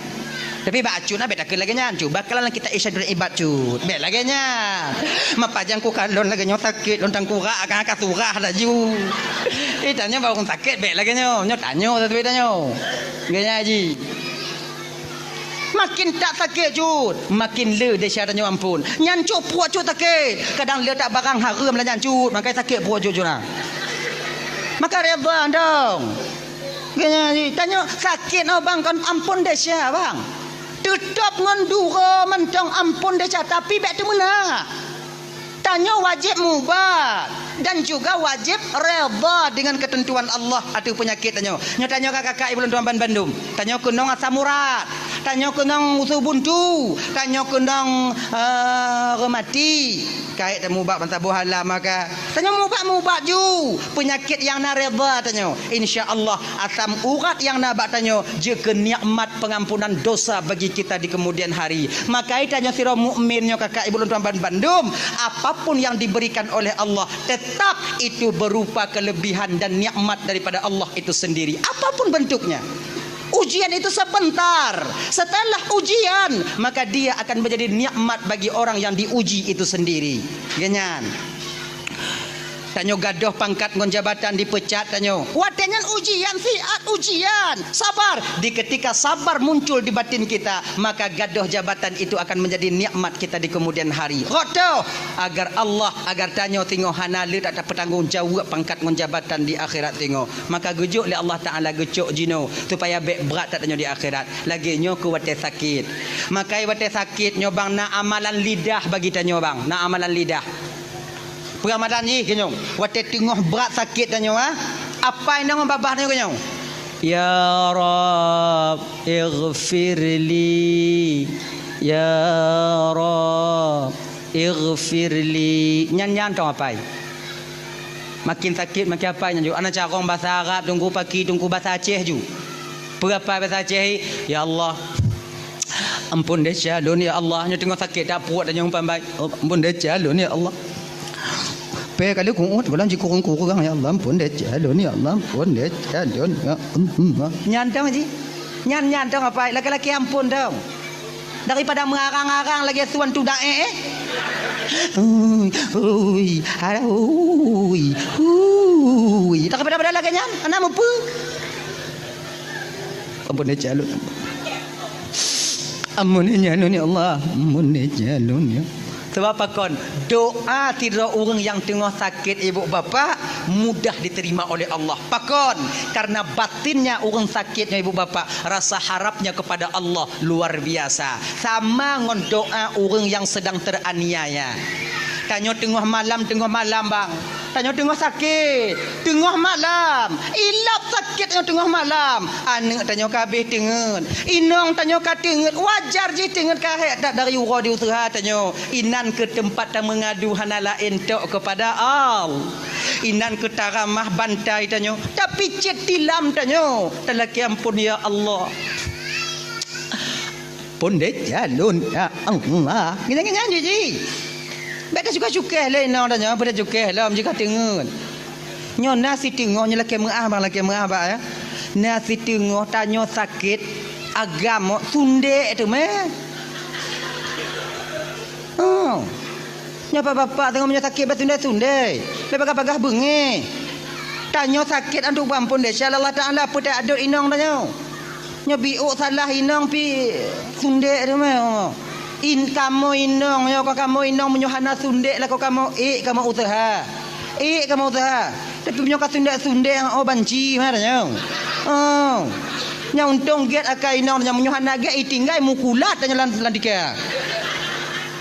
Tapi bak acut na bék takheun lagée nyan. Cuba kalon lam kitab Irsyadul Ibad cut. Bék lagée nyan. Mapajang ku kalon lagée nyoe sakét lôn tangkurak, ka, ka surah laju. Eh, tanyoe bak ureuëng sakét bék lagée nyoe. Nyoe tanyoe, tapi tanyoe. Lagée nyan ji. Makin that sakét cut, makin le desya tanyoe amphon. Nyan cut pruet cut sakét. Kadang le that barang hareuem lah nyan cut, makai sakét pruet cut cut na. Maka reda dong. Geutanyoe sakét nyoe bang kon amphon desya bang. Teutap ngon duro mantong amphon desya, tapi bék teumeunak. Tanyoe wajéb mubat dan juga wajéb reda dengan keuteuntuan Allah ateueh peunyakét tanyoe. Nyoe tanyoe ka kakak ibu lôn tuan ban bandum. Tanyoe keunong asam urat, tanyoe keunong usu buntu, tanyoe keunong, eh, reumati. Kayée tamubat ban saboh alam maka. Tanyoe mubat-mubat ju. Peunyakét nyang na reda tanyoe. Insya Allah, asam urat nyang na bak tanyoe jeuet keu nikmat pengampunan dosa bagi kita di kemudian hari. Makai tanyoe sidroe mukmin nyoe kakak ibu lôn tuan ban bandum, apapun yang diberikan oleh Allah, tetap itu berupa kelebihan dan nikmat daripada Allah itu sendiri. Apapun bentuknya. Ujian itu sebentar. Setelah ujian, maka dia akan menjadi nikmat bagi orang yang diuji itu sendiri. Geutanyoe. Tanyoe gadôh pangkat ngon jabatan, dipeucat tanyoe. Watée nyan ujian, siat ujian. Sabar. Di ketika sabar muncul di batin kita, maka gadôh jabatan itu akan menjadi nikmat kita di kemudian hari. Rot toh, agar Allah, agar tanyoe singoh hana le that tapeutanggong jaweueb pangkat ngon jabatan di akhirat singoh. Maka geujok lé Allah Taala geucok jinoe supaya bék brat that tanyoe di akhirat. Lagée nyoe keu watée sakét. Makai watée sakét nyoe bang na amalan lidah bagi tanyoe bang. Na amalan lidah. Peuramadan jih keunoe, watée teungoh brat sakét tanyoe, ha? Apai nong babah tanyoe keunoe, "Ya Rabb, ighfirli. Ya Rabb, ighfirli." Nyan, nyan tong apai. Makin sakét, makin apai nyan ju. Ana carông basa Arab, teungku paki, teungku basa Aceh ju. Peue apai basa Aceh, "Ya Allah, ampôn desya lôn, ya Allah." Nyoe teungoh sakét that pruet, nyoe umpan bai. "Ampôn desya lôn, ya Allah." Pé kali kuut, gohlom jikurong-kurong, "Ya Allah, ampôn desya lôn, ya Allah, ampôn desya lôn, ya Allah." Nyan dong ji. Nyan, nyan dong apai, laki-laki ampôn dong. Daripada meungarang-arang lagée suan tuda, eh, eh. Ui, ui, alah, ui, ui. Daripada-pada lagée nyan, anak meupeu. Ampôn desya lôn. Amun nyan ya Allah, amun nyan ya. Sebab pakon, doa sidroe ureuëng nyang teungoh sakét ibu bapak mudah diterima oleh Allah. Pakon, karena batinnya ureuëng sakét nyoe ibu bapak, rasa harapnya kepada Allah luar biasa. Sama ngon doa ureuëng nyang sedang teraniaya. Tanyoe teungoh malam, teungoh malam bang. Tanyoe teungoh sakét, teungoh malam. Ilap sakét nyoe teungoh malam. Aneuëk tanyoe ka habéh teungeut. Inong tanyoe ka teungeut. Wajar jih teungeut ka hék that dari uroe di useuha tanyoe. Inan keuh teumpat tameungadu hana laén tok keupada Allah. Inan keuh taramah bantai tanyoe. Tapicét tilam tanyoe. Talakée amphon ya Allah. Pondét jalon ya Allah. Ngieng-ngieng jih. Bék tacukéh-cukéh lé inong tanyoe, bék tacukéh lom jih ka teungeut. Nyoe na siteungoh nyoe lakée meuáh bang, lakée meuáh bang ya. Na siteungoh tanyoe sakét agam sundék teuma. Oh. Nyoe bapak-bapak teungoh meunyoe sakét bak sundék-sundék. Bék bagah-bagah beungéh. Tanyoe sakét antuk bang pondét, insya Allah Taala peutak adot inong tanyoe. Nyoe biôk salah inong pi sundék teuma. In kamoe inong nyoe ka kamoe inong meunyoe hana sundék lakoe kamoe ék kamoe useuha. Ék kamoe useuha. Tapi meunyoe ka sundék-sundék oh banci mah tanyoe. Oh. Nyoe untông gét akai inong nyoe meunyoe hana gét itinggai mukulat tanyoe lam lam tika.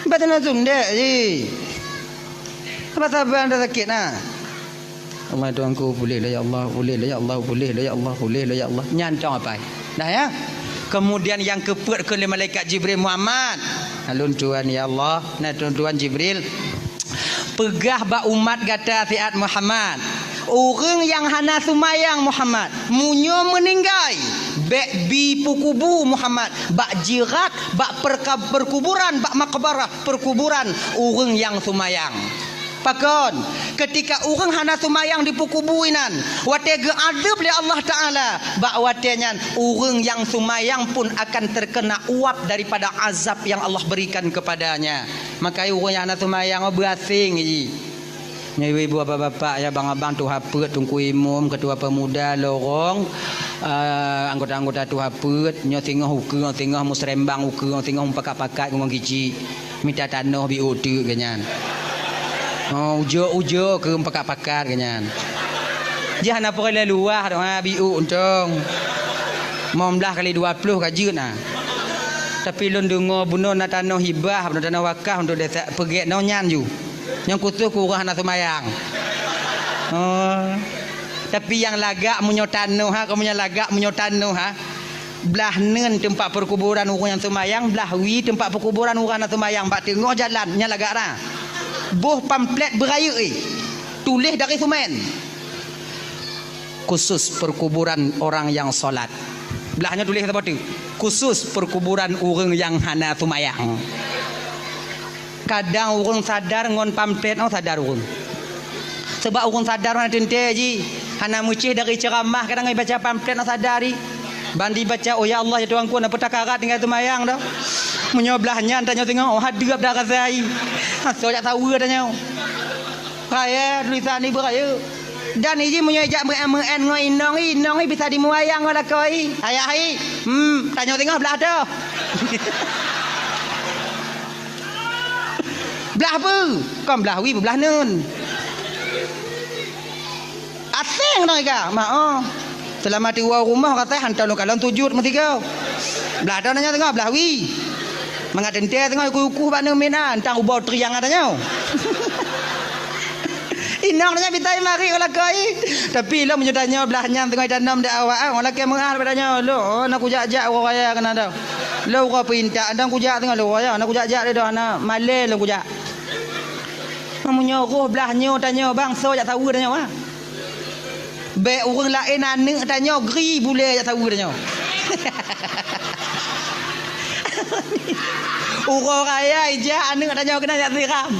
Bah tanyoe sundék jih. Saban-saban dah sakét nah. Allah Tuhanku, puléh lah ya Allah, puléh lah ya Allah, puléh lah ya Allah, puléh lah ya Allah. Nyan cong apai. Dah ya. Kemudian nyang keupeuet keu lé malaikat Jibril, Muhammad. Alun Tuhan ya Allah, na Tuhan, Tuhan Jibril. Peugah bak umat gata siat Muhammad. Ureuëng nyang hana seumayang Muhammad, meunyoe meuninggai, bék bi peukubu Muhammad, bak jirat, bak perka-, perkuburan, bak makbarah, perkuburan ureuëng nyang seumayang. Pakon, keutika ureuëng hana seumayang dipeukubu inan, watée geuadeueb lé Allah Taala, bak watée nyan ureuëng nyang seumayang pun akan terkena uap daripada azab yang Allah berikan kepadanya. Maka ureuëng nyang hana seumayang oh beuaséng jih. Nyoe ibu-ibu, bapak-bapak, ya, abang-abang, tuha peuet, teungku imum, ketua pemuda, lorong, eh, anggota-anggota tuha peuet, nyoe singoh ukeue, singoh musrembang ukeue, singoh mupakat-pakat ngon kicik. Mita tanoh biôk teuk geuh nyan. Oh, ujoe-ujoe keu mupakat-pakat geuh nyan. Jih hana peureulée luwah doh, ha, biôk untông. Limong blaih kali dua ploh ka jeuet na. Tapi lôn deungoe bunoe na tanoh hibah, bunoe tanoh wakaf untuk desa peugét nyoe nyan ju. Nyang khusos keu ureuëng hana seumayang. Oh. Tapi nyang lagak meunyoe tanoh ha, kamoe nyang lagak meunyoe tanoh ha. Blah neuen teumpat peukuburan ureuëng nyang seumayang, blah wie teumpat peukuburan ureuëng hana seumayang bak teungoh jalan nyang lagak na. Boh pamflet beurayeuk, eh. Tuléh dari seumén. Khusus perkuburan orang yang sholat. Blah nyoe tuléh saboh teuk. Khusus perkuburan ureuëng nyang hana seumayang. Kadang ureuëng sadar ngon pamflet nyoe sadar ureuëng. Sebab ureuëng sadar hana teuntée jih, hana meucéh dari ceuramah kadang ibaca pamflet nyoe sadar jih. Ban dibaca, "Oh ya Allah, ya Tuhanku, na peutakarat tinggai seumayang dah." Meunyoe blah nyan tanyoe singoh, oh, hadeueb dah rasa jih. Asoe jak saweue tanyoe. Raya tulisan ibu raya. Dan iji meunyoe ijak meu'en-meu'en ngon inong i, inong i bisa dimuayang ngon lakoe i. Ayah i, hmm, tanyoe singoh blah toh. Blah peue? Kon blah wie, blah neuen. Aséng dong ika, mak oh. Seulama tiwoe rumoh katai hantom lôn kalon sujut meusigoe. Blah toh nanya singoh, blah wie. Mangat teuntée singoh ukuh-ukuh bak neuen miet na, entang ubau triang gata nyoe. Inong nyan bitai marit u lakoe. Tapi lôn meunyoe tanyoe blah nyan teungoh itanom di awak, ah, lakée meu'ah bak tanyoe. Lôn, oh, na kujak-jak uroe raya keunan dah. Lôn uroe peuintat, dan kujak teungoh lôn raya, na kujak-jak lé dah, na malée lôn kujak. Meunyoe roh blah nyoe tanyoe bang, soe jak saweue tanyoe, ah. Bék ureuëng laén aneuëk tanyoe gri bulée jak saweue tanyoe. Uroe raya ijak aneuëk tanyoe keunan jak siram.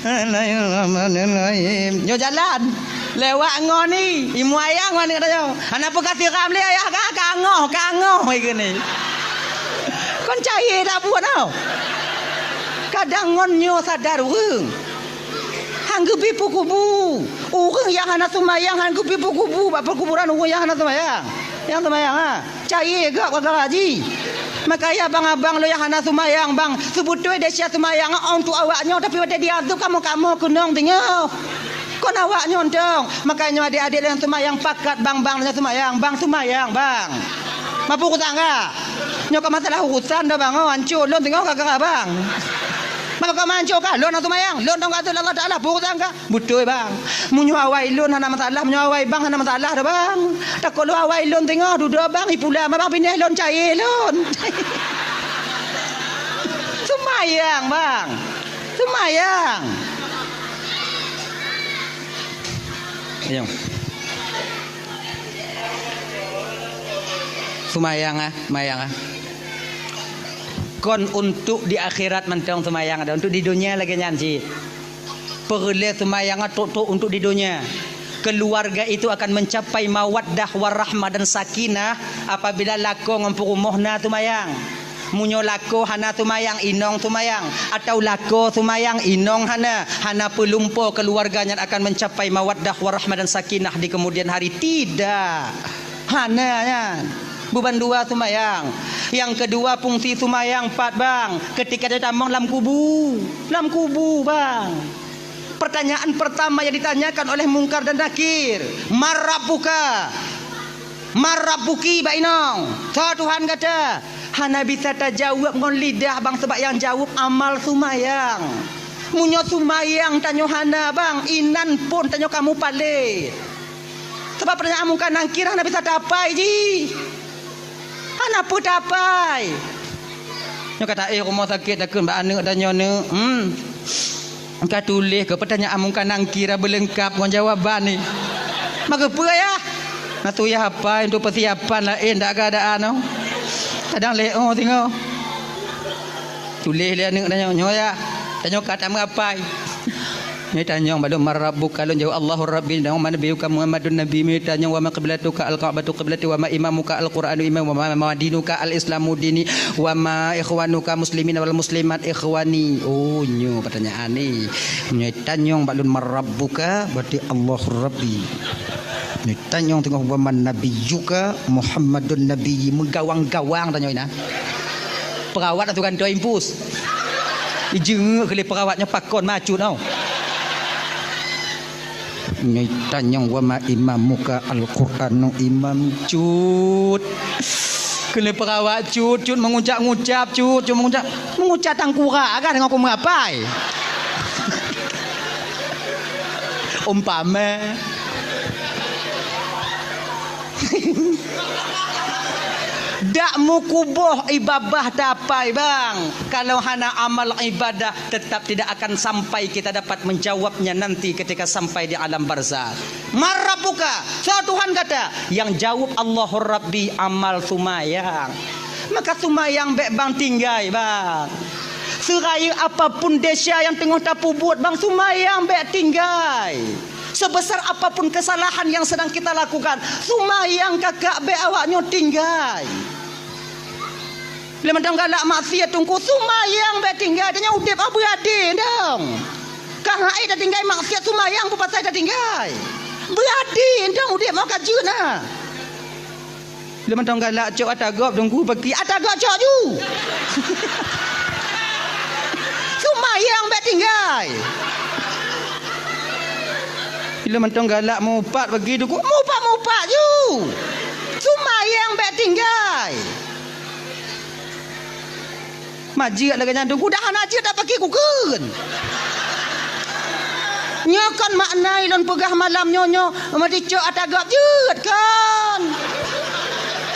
Bismillahirrahmanirrahim. Nyoe jalan. Lewat ngon i, imuayang ngon aneuëk tanyoe. Hana peue ka siram lé ayah ka, kangoh, kangoh ikeu ni. Kon cayée dak buet tau. Kadang ngon nyoe sadar ureuëng. Han geubi peukubu. Ureuëng nyang hana seumayang han geubi peukubu bak peukuburan ureuëng nyang hana seumayang. Nyang seumayang, ha? Cayée gop gara-gara jih. Makajih abang-abang lôn nyang hana seumayang, bang. Seubeutôi desya seumayang, ôn untuk awaknyoe, tapi watée jiazeueb kamoe-kamoe keunong teungoh. Kon awaknyoe tong. Makajih nyoe adék-adék lôn nyang seumayang pakat, bang, bang, lôn nyang seumayang, bang, seumayang, bang. Mapue urusan ka? Nyoe ka masalah urusan dah, bang, oh, ancô lôn teungoh gara-gara bang. Maka ka mancô ka, lôn nyang seumayang, lôn tong ka Allah Taala, peue urusan ka? Beutôi, bang. Meunyoe awai lôn hana masalah, meunyoe awai bang hana masalah dah, bang. Takot lôn awai lôn teungoh dudoe, bang, ipula ma bang pinéh lôn cayée lôn. Seumayang, bang. Seumayang. Ayo. Seumayang, ah, seumayang, ah. Kon untuk di akhirat mantong seumayang, ada untuk di dunia lagée nyan cit. Peureulée seumayang trok-trok untuk di dunia. Keluarga itu akan mencapai mawaddah warahmah dan sakinah apabila lakoe ngon peurumoh na seumayang. Meunyoe lakoe hana seumayang, inong seumayang, atau lakoe seumayang, inong hana, hana peulumpo keluarga nyan akan mencapai mawaddah warahmah dan sakinah di kemudian hari. Tidak. Hana nyan. Buban dua seumayang. Nyang keudua fungsi seumayang pat, bang. Ketika dia tamong lam kubu. Lam kubu, bang. Pertanyaan pertama yang ditanyakan oleh Mungkar dan Nakir, "Man rabbuka? Man rabbuki, bak inong? Soe Tuhan gata?" Hana bisa tajaweueb ngon lidah, bang, sebab nyang jaweueb amal seumayang. Meunyoe seumayang tanyoe hana, bang, inan phon tanyoe ka mupalét. Sabab peurenyaan Mungkar Nakir hana bisa tapai jih. Hana peue tapai. Nyoe ka taéh rumoh sakét takheun bak aneuk tanyoe, neuk. Hmm. Ka tuléh keu peurenyaan Mungkar Nakir beuleungkab ngon jawaban ni. Maka peue yah? Na tu yah apai untuk persiapan laén dak keadaan, oh. Kadang lé, oh, singoh. Tuléh lé aneuk tanyoe, nyoe yah. Tanyoe ka tameuapai. Nyoe tanyong bak lôn, "Man rabbuka?" Lôn jaweueb, "Allahu Rabbi." Nyoe, "Man nabiyyuka?" "Muhammadun nabiyyi." Nyoe tanyong, "Wa ma qiblatuka?" "Al-Ka'batu qiblati." "Wa ma imamuka?" "Al-Qur'anu imami." "Wa ma, ma dinuka?" "Al-Islamu dini." "Wa ma ikhwanuka?" "Muslimina wal muslimat ikhwani." Oh, nyoe pertanyaan ni. Nyoe tanyong bak lôn, "Man rabbuka?" Berarti, "Allahu Rabbi." Nyoe tanyong teungoh, "Wa man nabiyyuka?" "Muhammadun nabiyyi." Meugawang-gawang tanyong inan. Perawat atau gantoe impus. Ijeungeuk keu lé perawat nyoe pakon macut tau. Nyoe tanyong, "Wa ma imamuka?" "Al-Qur'anu imam." Cut. Keu lé perawat cut, cut mengucap-ngucap, cut, cut mengucap. Mengucap tangkurak kan dengan aku meuapai. Umpama. Dak meukuboh ié babah tapai, bang. Kalau hana amal ibadah, tetap tidak akan sampai kita dapat menjawabnya nanti ketika sampai di alam barzakh. "Man rabbuka?" Soe Tuhan gata? Nyang jaweueb, "Allahu Rabbi," amal seumayang. Maka seumayang bék bang tinggai, bang. Seurayeuk apapun desya nyang teungoh tapeubuet, bang, seumayang bék tinggai. Sebesar apapun kesalahan yang sedang kita lakukan, seumayang kakak bék awaknyoe tinggai. Lé mantong galak maksiat teungku, seumayang bék tinggai, tanyoe udeb ah beuadé dong. Ka hai tatinggai maksiat, seumayang peue pasai tatinggai. Beuadé dong udeb meuh ka jeuet na. Lé mantong galak cok ata gob teungku, paki ata gob cok ju. Seumayang bék tinggai. Lé mantong galak mupat bagi teungku, mupat-mupat ju. Seumayang bék tinggai. Majeuet lagée nyan teungku, dah hana jeuet dak paki kukheun. Nyoe kon makna ilôn peugah malam nyoe, nyoe meudicok ata gob jeuet kon.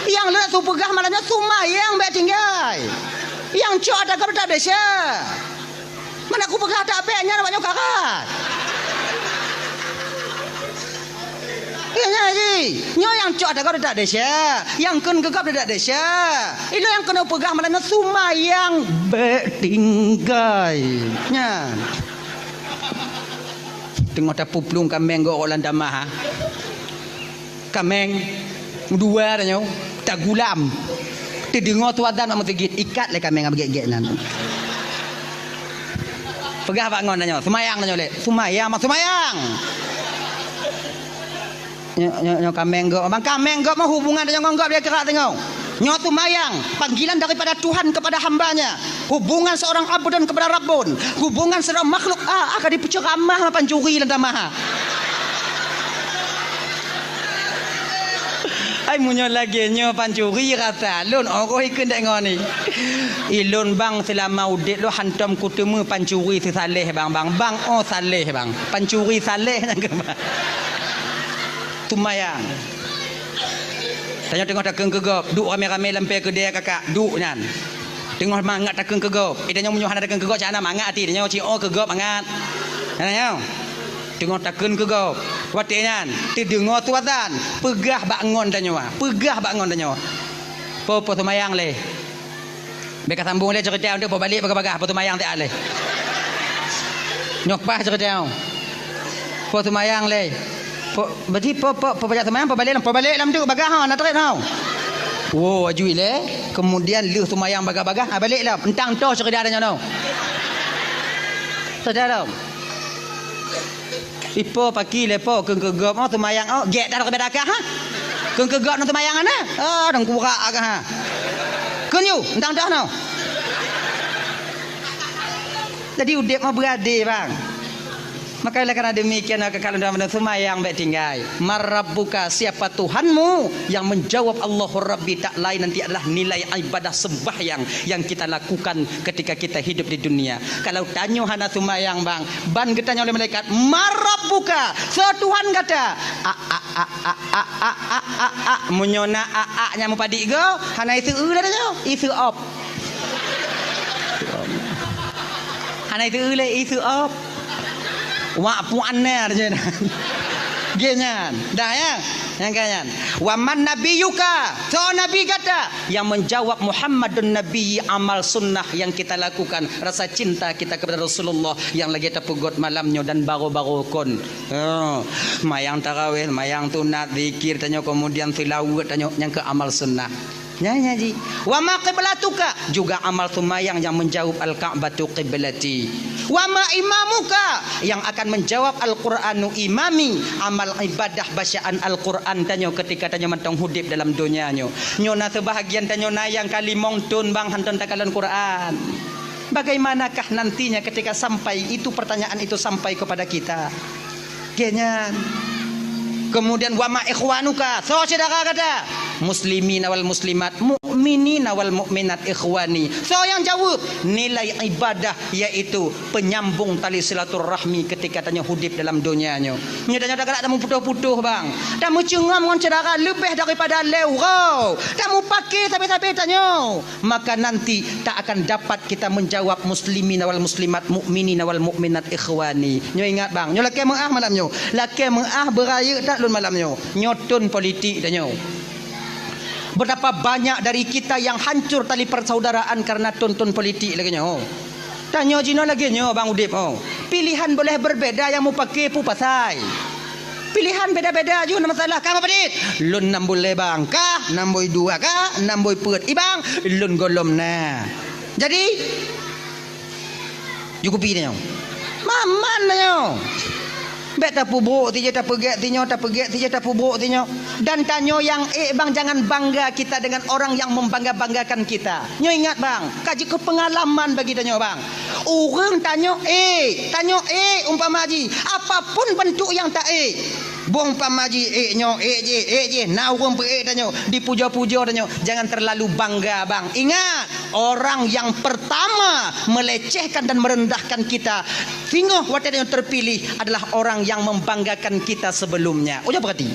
Nyang lôn su peugah malam nyoe seumayang bék tinggai. Nyang cok ata gob dak desya. Mana kupeugah ata bék nyan awaknyoe karat. Iya nyan jih. Nyoe nyang cok ata gob dak desya, nyang kheun keu gob dak desya. Ilôn nyang keuneuk peugah malam nyoe seumayang bék tinggai. Nyan. Teungoh tapuplueng kaméng gok lam tamah, ha. Kaméng dua tanyoe tagulam. Teudeungoe tu azan bak meuseujid, ikat lé kaméng nyang beugét-gét nyan. Peugah bak ngon tanyoe, seumayang tanyoe lé. Seumayang, mak seumayang. Nyoe, nyoe, nyoe kaméng gob. Bang kaméng gob mah hubungan tanyoe ngon gob dia keurak tanyoe. Nyoe seumayang, panggilan daripada Tuhan kepada hamba-Nya. Hubungan seorang abdun kepada Rabbun. Hubungan seorang makhluk. Ah, ah, ka dipeuceramah lah pancuri lam tamah. Ai, meunyoe lagée nyoe pancuri rasa lôn oroh ikeu deungoe ni. Ilôn bang seulama udeb lôn hantom kuteumé pancuri seusaléh bang, bang, bang, oh saléh bang. Pancuri saléh nyang keu bang. Seumayang. Tanyoe teungoh takheun keu gob, duek ramé-ramé lam pée keudée kakak, duek nyan. Teungoh mangat takheun keu gob. Eh, tanyoe meunyoe hana takheun keu gob, cak hana mangat até tanyoe, ci oh keu gob mangat. Hana nyoe. Teungoh takheun keu gob. Watée nyan, teudeungoe su azan, peugah bak ngon tanyoe, peugah bak ngon tanyoe. Po, po seumayang lé. Bék ka sambong lé ceurita nyoe, po balek bagah-bagah, po seumayang siat lé. Nyoe paih ceurita nyoe. Po seumayang lé. Po, berarti po, po, po pajak seumayang, po balek lam, po balek lam tu, bagah ha, na trép ha. Wo, aju ilée, kemudian lheueh seumayang bagah-bagah, ha, balek lam. Entang toh ceurita tanyoe nyoe. Toh dah lom. Ipo paki lepo kheun keu gob, oh, seumayang, oh, gét dah beda kah, ha? Kheun keu gob nang seumayang ana? Oh, dang kurak agak, ha? Kheun yu, entang dah no. Jadi udeb mah beurade, bang. Maka oleh karena demikian, maka kalau dalam seumayang baik tinggai. Man rabbuka, siapa Tuhanmu? Yang menjawab Allahu Rabbi tak lain nanti adalah nilai ibadah sembahyang yang kita lakukan ketika kita hidup di dunia. Kalau tanyoe hana seumayang, bang, ban geutanyoe lé malaikat, "Man rabbuka?" Soe Tuhan gata? A, a, a. Meunyoe na a, a nyang meupadik go, hana iseu lé tanyoe, iseu op. Hana iseu lé, iseu op. Wak puan na je. Gé nyan. Dah ya? Nyang ka nyan. "Wa man nabiyyuka?" Soe nabi gata? Yang menjawab, "Muhammadun Nabi," amal sunnah yang kita lakukan, rasa cinta kita kepada Rasulullah yang lagée tapeugot malam nyoe dan baroe-baroe kon. Oh, mayang tarawih, mayang sunat, zikir tanyoe, kemudian seulaweuet tanyoe, nyang keu amal sunnah. Nyan, nyan ji. "Wa ma qiblatuka?" Juga amal seumayang yang menjawab, "Al-Ka'batu qiblati." "Wa ma imamuka?" Yang akan menjawab, "Al-Qur'anu imami." Amal ibadah bacaan Al-Qur'an tanyoe ketika tanyoe mantong udeb dalam donya nyoe. Nyoe na seubahagian tanyoe na nyang ka limong thon bang hantom takalon Qur'an. Bagaimanakah nantinya ketika sampai itu pertanyaan itu sampai kepada kita? Gé nyan. Kemudian, "Wa ma ikhwanuka?" Soe syedara gata? "Muslimina wal muslimat, mukminina wal mukminat ikhwani." Soe nyang jaweueb? Nilai ibadah, yaitu penyambung tali silaturahmi ketika tanyoe udeb dalam donya nyoe. Nyoe tanyoe tagalak tameuputoh-putoh, bang. Tameucungam ngon syedara leubeh daripada lhée uroe. Tameupake sabe-sabe tanyoe. Maka nanti tak akan dapat kita menjawab, "Muslimina wal muslimat, mukminina wal mukminat ikhwani." Nyoe ingat bang, nyoe lakée meu'ah malam nyoe. Lakée meu'ah beurayeuk that lôn malam nyoe. Nyoe thon politik tanyoe. Betapa banyak dari kita yang hancur tali persaudaraan karena thon-thon politik lagée nyoe. Tanyoe jinoe lagée nyoe bang udeb, oh. Pilihan boleh berbeda nyang mupake peue pasai. Pilihan beda-beda ju na masalah. Kah padit? Lôn nam buleue bang. Kah nam bui dua, kah nam bui peuet. I bang, lôn gohlom na. Jadi, cukupi tanyoe. Maman tanyoe. Bék tapeubrok tijeh tapeugét tinyoe, tapeugét tijeh tapeubrok tinyoe. Dan tanyoe nyang ék bang, jangan bangga kita dengan orang yang membangga-banggakan kita. Nyoe ingat bang, ka jeuet keu peungalaman bagi tanyoe bang. Ureuëng tanyoe ék, tanyoe ék umpama jih, apapun bentuk nyang ta ék. Bong umpama jih ék nyoe, ék jih, ék jih, na ureuëng peuék tanyoe, dipujoe-pujoe tanyoe, jangan terlalu bangga bang. Ingat, orang yang pertama melecehkan dan merendahkan kita, singoh watée tanyoe terpilih adalah orang yang membanggakan kita sebelumnya. Ujoe peurati.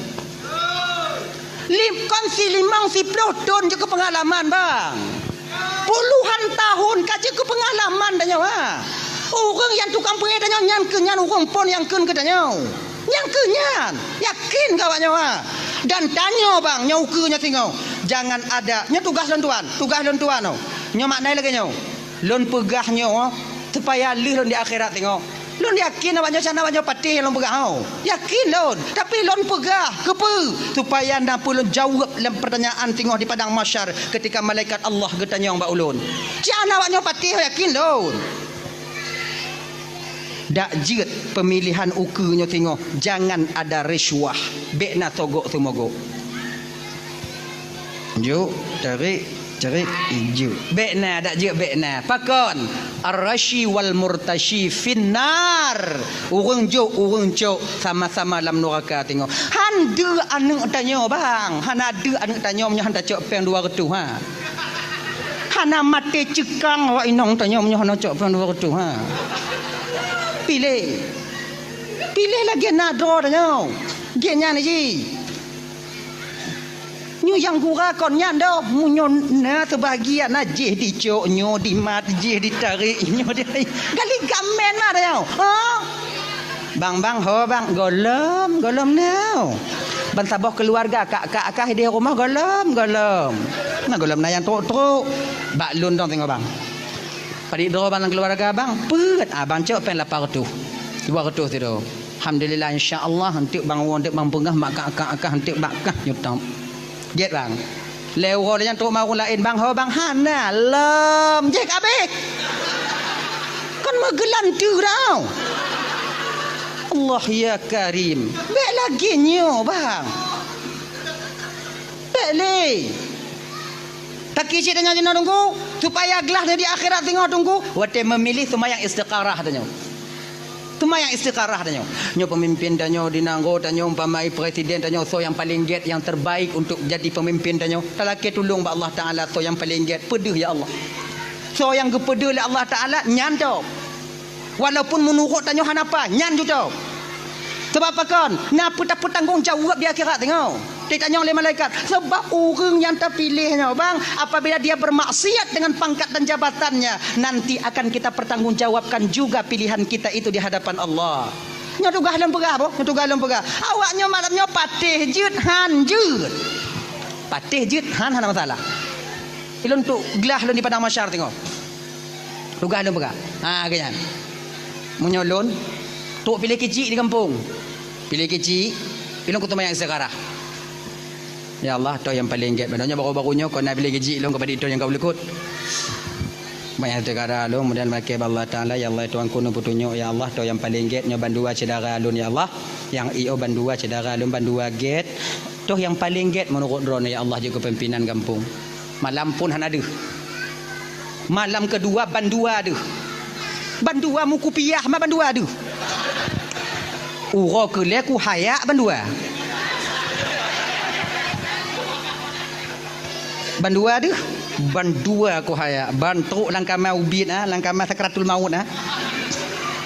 Lim-, kon si limong siploh thon jeuet keu peungalaman bang. Puluhan tahun ka jeuet keu peungalaman tanyoe ha. Ureuëng nyang tukang peuék tanyoe nyan keuh nyan ureuëng phon nyang kheun keu tanyoe. Nyan keuh nyan. Yakin keu awak nyoe ha. Dan tanyoe bang, nyoe ukeue nyoe singoh. Jangan ada. Nyoe tugaih lôn tuan. Tugaih lôn tuan oh. Nyoe makna lagée nyoe. Lôn peugah nyoe supaya lheueh lôn di akhirat singoh. Lôn yakin awak nyoe, sana awak nyoe patéh lôn peugah, ho. Yakin lôn, tapi lôn peugah, keupeue? Supaya na peue lôn jaweueb lam pertanyaan singoh di padang mahsyar ketika malaikat Allah geutanyong bak ulôn. Cit hana awak nyoe patéh, yakin lôn. Dak jeuet pemilihan ukeue nyoe singoh, jangan ada risuah. Bék na sogok seumogok. Juk, tarik, tarik, juk. Bék na, dak jeuet bék na. Pakon? Ar-rashi wal murtashi finnar. Ureuëng jok, ureuëng cok, sama-sama lam nuraka singoh. Han deuek aneuëk tanyoe, bang. Hana deuek aneuëk tanyoe meunyoe han tacok péng dua reutôh, ha. Hana maté ceukang awak inong tanyoe meunyoe hana cok péng dua reutôh, ha. Piléh. Piléh lagée na droe tanyoe. Gét nyan jih. Nyoe nyang gura kon nyan doh. Meunyoe na seubahagian na jih dicok, nyoe dimat, jih ditarék, nyoe di-, gali gamen mah tanyoe. Ha? Bang, bang, ho, bang. Gohlom, gohlom nyoe. Ban saboh keuluwarga, kak-kak kah di rumoh gohlom, gohlom. Na gohlom na nyang trok-trok. Bak lôn dong singoh, bang. Padit droe bang lam keuluwarga bang, peuet, ah, bang cok péng lapan reutôh. Dua reutôh sidroe. Alhamdulillah, insya Allah, eunteuk bang woe, eunteuk bang peugah, mak kak-kak kah, eunteuk bak kah nyoe tom. Gét bang. Lhée uroe lhée nyan trok mawöng laén, bang, ho bang, hana lom. Jéh ka abéh. Kon meugeulanteu dah. Allah ya Karim. Bék lagée nyoe, bang. Bék lé. Taki cit tanyoe jinoe Teungku, supaya glah di akhirat singoh Teungku, watée meumiléh seumayang istiqarah tanyoe. Seumayang istiqarah tanyoe. Nyoe peumimpén tanyoe di nanggroe tanyoe, umpama presiden tanyoe, soe nyang paleng gét, nyang terbaik untuk jadi peumimpén tanyoe. Talakée tulông bak Allah Taala, soe nyang paleng gét, peudeuh ya Allah. Soe nyang geupeudeuh lé Allah Taala, nyan tôb. Walaupun meunurot tanyoe hana paih, nyan ju tôb. Sabab pakon? Na peue tapeutanggong jaweueb di akhirat singoh. Ditanyong lé malaikat, sebab ureuëng nyang tapiléh nyoe, bang, apabila dia bermaksiat dengan pangkat dan jabatannya, nanti akan kita pertanggungjawabkan juga pilihan kita itu di hadapan Allah. Nyoe tugaih lôn peugah, boh, nyoe tugaih lôn peugah. Awak nyoe malam nyoe patéh jeuet han jeuet. Patéh jeuet han hana masalah. Ilôn tuk glah lôn di padang mahsyar singoh. Tugaih lôn peugah. Ha, geuh nyan. Meunyoe lôn, trok piléh keuchik di gampông. Piléh keuchik, ilôn kuteumayang istiqarah. Ya Allah, toh nyang paleng gét. Meunyoe baru-baru nyoe, kon na piléh keuchik lôn keupada toh nyang ka ulukot. Banyak istiqarah lôn, kemudian makai bak Allah Taala, ya Allah, Tuhanku, neupeutonyok, ya Allah, toh nyang paleng gét, nyoe bandua syedara lôn, ya Allah. Nyang iyo bandua syedara lôn, bandua gét. Toh nyang paleng gét meunurot droeneuh, ya Allah, jeuet keu pimpinan gampông. Malam phon hana deuh. Malam keudua bandua deuh. Bandua meukupiah ma bandua deuh. Uroe keulhée kuhayak bandua. Bandua deuh. Bandua kuhayak. Ban trok lam kama ubit, ah, lam kama sakratul maut, ah.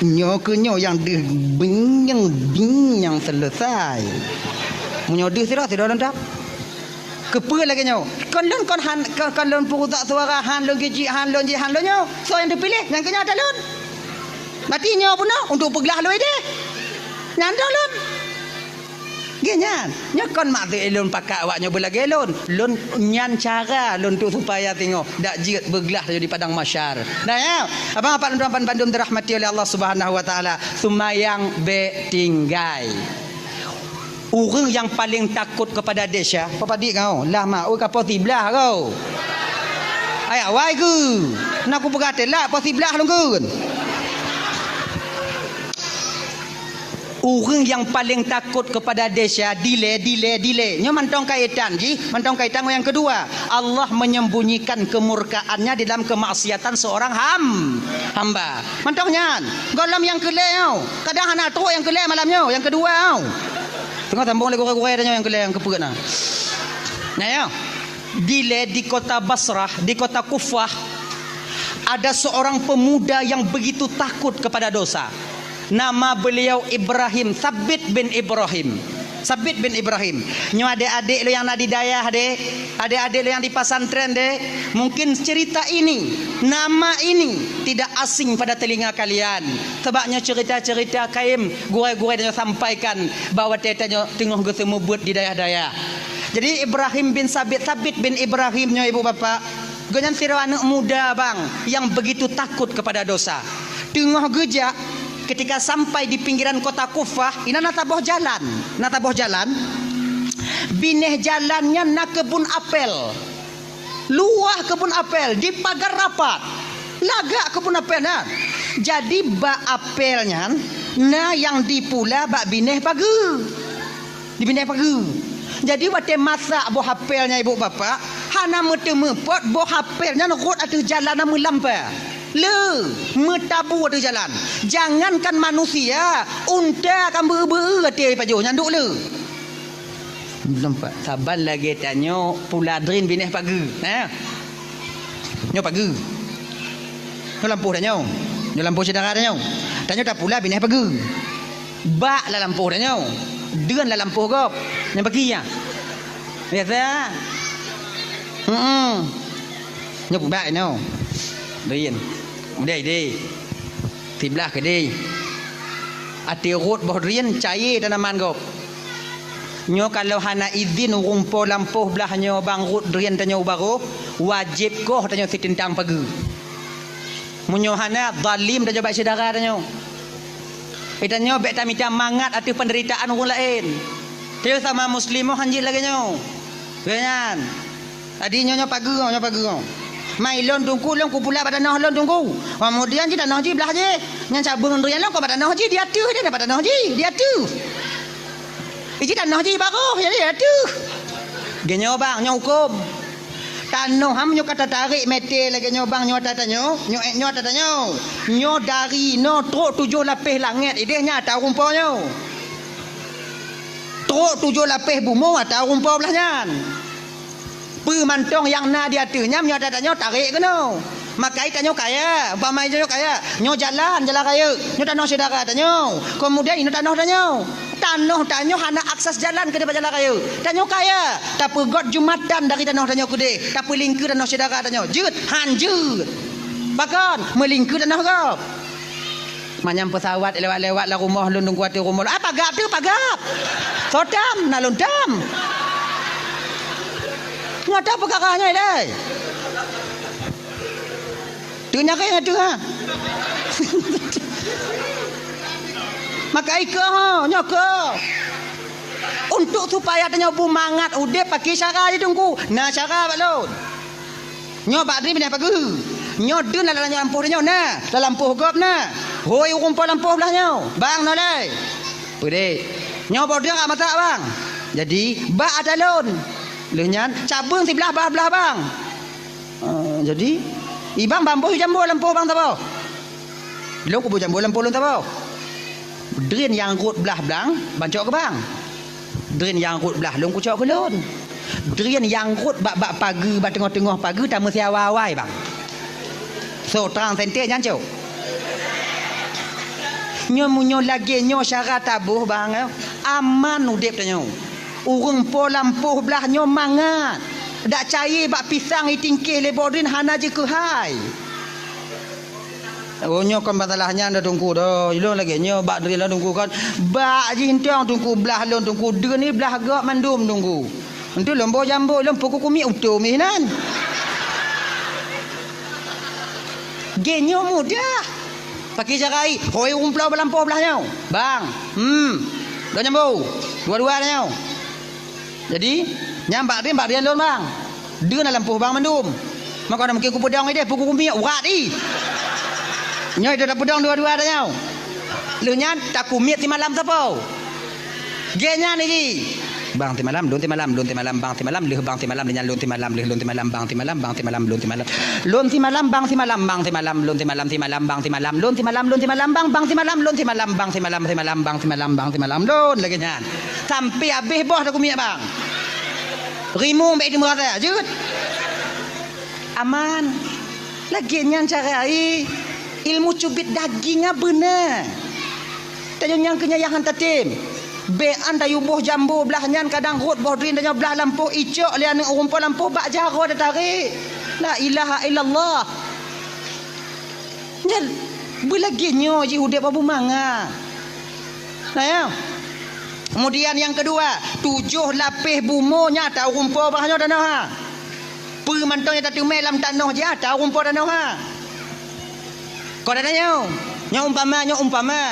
Nyoe keuh nyoe nyang deuh binyang-binyang selesai. Meunyoe deuh sidroe, sidroe lôn dap. Keupeue lagée nyoe? Kon lôn kon han, kon, kon lôn peurusak suara, han lôn keuchik, han lôn jéh, han lôn nyoe. Soe nyang teupiléh? Nyang keu nyoe ata lôn. Berarti nyoe peunoh untuk peuglah lôn idéh. Nyan dah lôn. Geuh nyan. Nyoe kon maksud lôn pakat awak nyoe beulagée lôn. Lôn nyan cara lôn tu supaya singoh dak jeuet beuglah di padang mahsyar. Nah, ya. Abang apak lôn tuan bandum dirahmati oleh Allah Subhanahu wa Taala. Seumayang bék tinggai. Ureuëng nyang paleng takot keupada desya, peue padit kau? Lah ma, ui ka poh siblaih kau. Ai awai keu. Na kupeugah teulat poh siblaih lôn kheun. Ureuëng nyang paleng takot keupada desya, dilée, dilée, dilée. Nyoe mantong kaitan jih, mantong kaitan ngon nyang keudua. Allah menyembunyikan kemurkaannya di dalam kemaksiatan seorang ham-, hamba. Mantong nyan, gohlom nyang keulhée nyoe. Kadang hana trok nyang keulhée malam nyoe, nyang keudua nyoe. Teungoh sambong lé gurée-gurée tanyoe nyang keulhée nyang keupeuet na. Nyan ya. Dilée di kota Basrah, di kota Kufah, ada seorang pemuda yang begitu takut kepada dosa. Nama beliau Ibrahim, Sabit bin Ibrahim. Sabit bin Ibrahim. Nyoe adék-adék lôn nyang na di dayah deh, adék-adék lôn nyang di pesantren deh, mungkin cerita ini, nama ini tidak asing pada telinga kalian. Sebab nyoe cerita-cerita kayém gurée-gurée tanyoe sampaikan bahwa watée tanyoe teungoh geuseumeubeuet di dayah-dayah. Jadi Ibrahim bin Sabit, Sabit bin Ibrahim nyoe ibu bapak, gobnyan sidroe aneuëk muda bang yang begitu takut kepada dosa. Teungoh geujak, ketika sampai di pinggiran kota Kufah, inan na saboh jalan. Na saboh jalan, binéh jalan nyan na keubun apel. Luwah keubun apel, dipagar rapat. Lagak keubun apel nyan. Jadi bak apel nyan na nyang dipula bak binéh pageue. Di binéh pageue. Jadi watée masak boh apel nyan ibu bapak, hana meuteumeupot boh apel nyan rhot ateueh jalan na meulampa. Le, meutabu ateueh jalan. Jangankan manusia, unta ka beu-beu ateueh pajoh nyan duek le. Nampak saban lagée tanyoe pula drin binéh pageue. Nah. Nyoe pageue. Nyoe lampôh tanyoe. Nyoe lampôh syedara tanyoe. Tanyoe tapula binéh pageue. Bak lam lampôh tanyoe. Deun lam lampôh gob. Nyang paki nyan. Biasa. Heeh. Nyoe pubak nyoe. Drin. Kemudian ideh. Siblah keudeh. Ateueh rhot boh drin cayée tanaman gob. Nyoe kalau hana idhin ureuëng po lampôh blah nyoe bang rhot drin tanyoe u barôh, wajéb koh tanyoe siteuntang pageue. Meunyoe hana, zalim tanyoe bak syedara tanyoe. Geutanyoe bék tamita mangat ateueh peunderitaan ureuëng laén. Tanyoe sama muslim han jeuet lagée nyoe. Lagée nyan. Jadi nyoe, nyoe pageue, nyoe pageue. Mai lôn teungku, lôn kupula bak tanoh lôn teungku. Keumudian jih tanoh jih blah jih. Nyan cabeueng drin lôn kok bak tanoh jih, di ateueh jih, bak tanoh jih, di ateueh. Iji tanoh jih barôh, jadi di ateueh. Geuh nyoe bang, nyoe huköm. Tanoh ham nyoe ka tatarek mete lagée nyoe bang, nyoe ata tanyoe, nyoe ék nyoe ata tanyoe. Nyoe dari noe trok tujoh lapéh langét ideh nyan ata ureuëng po nyoe. Trok tujoh lapéh bumoe ata ureuëng po blah nyan. Peue mantong nyang na di ateueh nyan, nyoe ata tanyoe tarek keunoe. Makai tanyoe kaya, umpama tanyoe kaya, nyoe jalan, jalan rayeuk, nyoe tanoh syedara tanyoe. Keumudian inoe tanoh tanyoe. Tanoh tanyoe hana akses jalan keudeh bak jalan rayeuk. Tanyoe kaya, tapeugot jumatan dari tanoh tanyoe keudeh, tapeulingkeue tanoh syedara tanyoe. Jeuet, han jeuet. Pakon, meulingkeue tanoh gob. Manyang peusawat lewat-lewat lam rumoh lôn teungku ateueh rumoh lôn. Ah, pagab tu, pagab. Soe tam, na lôn tam. Nyoe ata peukara nyoe ilée. Teunyaréng ateueh, ha. Maka ikeu ho, nyoe keu. Untuk supaya tanyoe beumangat udeb pakai cara jih teungku. Na cara bak lôn. Nyoe bak drin binéh pageue. Nyoe deun lam lampôh tanyoe na, lam lampôh gob na. Hôi ureuëng po lampôh blah nyoe, bang nolai. Peudeh. Nyoe boh drin ka masak bang. Jadi bak ata lôn. Lheueh nyan cabeueng siblah bah-blah bang. Ah, jadi ibang bamboh jambo lampôh bang saboh. Lôn kuboh jambo lampôh lôn saboh. Drin nyang rhot blah blang, ban cok keu bang. Drin nyang rhot blah lôn kucok keu lôn. Drin nyang rhot bak-bak pageue, bak teungoh-teungoh pageue tameusiawa awai bang. So, trang sente nyan cok. Nyoe meunyoe lagée nyoe syara taboh bang, aman udeb tanyoe. Ureuëng po lampôh blah nyoe mangat. Dak cayée bak pisang itingkeh lé boh drin hana jikeuhai. Oh, nyoe kon masalah nyan dah teungku dah. Ilôn lagée nyoe bak drin lôn teungku kon. Bak jih entong teungku blah lôn teungku drin ni blah gob mandum teungku. Entu lôn boh jambo lôn pukul kumiek utom inan. Geuh nyoe mudah. Pakai cara ai, hôi ureuëng po lampôh blah nyoe. Bang, hmm, dua jambo. Dua-dua nyoe. Jadi, nyang bak drin, bak drin lôn bang. Drin lam lampôh bang mandum. Maka na mungkin kupeudong ideh, pukul kumiek urat i. Nyoe ida tapeudong dua-dua ata nyoe. Lheueh nyan takumiet simalam sapo? Geuh nyan iji. Bang simalam, lôn simalam, lôn simalam, bang simalam, lheueh bang simalam, lheueh nyan lôn simalam, lheueh lôn simalam, bang simalam, bang simalam, lôn simalam. Lôn simalam, bang simalam, bang simalam, lôn simalam, simalam, bang simalam, lôn simalam, bang, bang simalam, lôn simalam, bang simalam, simalam, bang simalam, bang simalam, lôn lagée nyan. Sampai habéh boh takumiek bang. Rimueng bék teumeu rasa, jeuet. Aman. Lagée nyan cara ai. Ilmu cubit daging a beuna. Tanyoe nyang keu nyan nyang han tatem. Bék an tayue boh jambo blah nyan kadang rhot boh drin tanyoe blah lampôh icok lé aneuëk ureuëng po lampôh bak jaroe tatarek. La ilaha illallah. Nyan beulagée nyoe jih udeb beumangat. Nah, ya. Kemudian nyang keudua, tujoh lapéh bumoe nyan ata ureuëng po blah nyoe tanoh ha. Peue mantong nyang tateumé lam tanoh jih ata ureuëng po tanoh ha. Kon ata nyoe, nyoe umpama, nyoe umpama.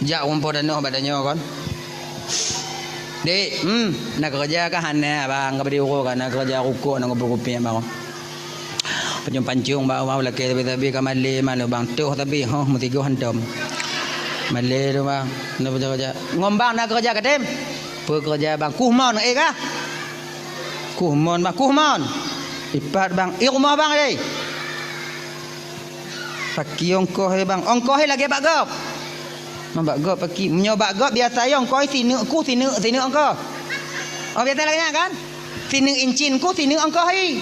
Jak ureuëng po tanoh bak tanyoe kon. Dek, hmm, na keureuja kah hana bang, ka bri uroe ka na keureuja rukok na kupeue kupiek bang. Pancong-pancong bak awak lakée sabe-sabe ka malée malu bang, toh sabe, hoh, meusigoe hantom. Malée tu bang, na peue keureuja? Ngon bang na keureuja katem? Peue keureuja bang? Kuh mon, eh kah? Kuh mon bang, kuh mon. Ipat bang, i rumoh bang deh. Paki ongkoh he bang, ongkoh he lagée bak gob. Ma bak gob paki, meunyoe bak gob biasa yo ongkoh he sineuk kuh, sineuk, sineuk ongkoh. Oh biasa lagée nyan kan? Sineuk incin kuh, sineuk ongkoh hi.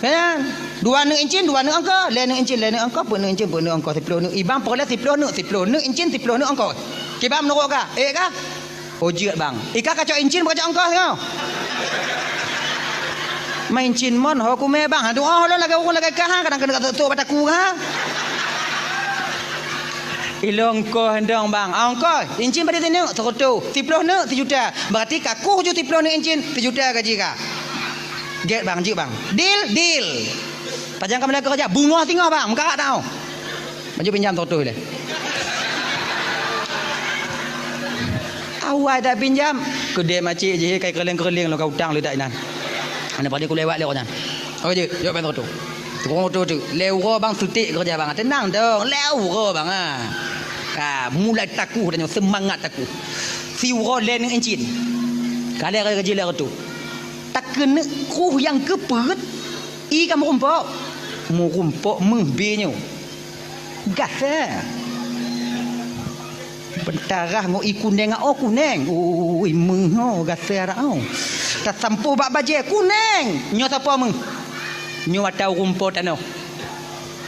Kan? Dua neuk incin, dua neuk ongkoh, lhée neuk incin, lhée neuk ongkoh, peuet neuk incin, peuet neuk ongkoh, siploh neuk. I bang peureulée siploh neuk, siploh neuk incin, siploh neuk ongkoh. Kiban meunurot kah? Eh kah? Oh jeuet bang. I kah kacok incin beu kacok ongkoh nyoe. Ma incin mon ho kumé bang. Aduh oh lôn lagée ureuëng lagée kah ha, kadang keuneuk ka tok bak takue ha. Ilong ongkoh handong bang. Ah, ongkoh incin padum sineuk? Seureutôh. Siploh neuk? Sijuta. Berarti ka kuh ju siploh neuk incin, sijuta gaji ka. Gét bang, jeuet bang. Deal, deal. Pajan kamoe keureuja, beungoh singoh bang, meukarat tau. Baju pinjam seratus lé. Awai dak pinjam, keudeh macik jih kai keureuling-keureuling lom ka utang leudak inan. Aneuk padé kulewat lé awak nyan. Oh jeuet, jok bang seratus. Tukang oto tu, lhée uroe bang sutik keureuja bang. Teunang dong, lhée uroe bang ah. Ka mulai takuh dan nyoe seumangat takuh. Siuroe lhée neuk incin. Ka lhée gaji lhée reutôh. Takeuneuk kruh nyang keupeuet, i ka meurumpok. Meurumpok meuh bé nyoe. Gasa. Beutarah ngon i kuneng, oh kuneng. Ui, meuh ho gasa dak oh. Tasampôh bak bajée kuneng. Nyoe sapoe meuh? Nyoe ata ureuëng po tanoh.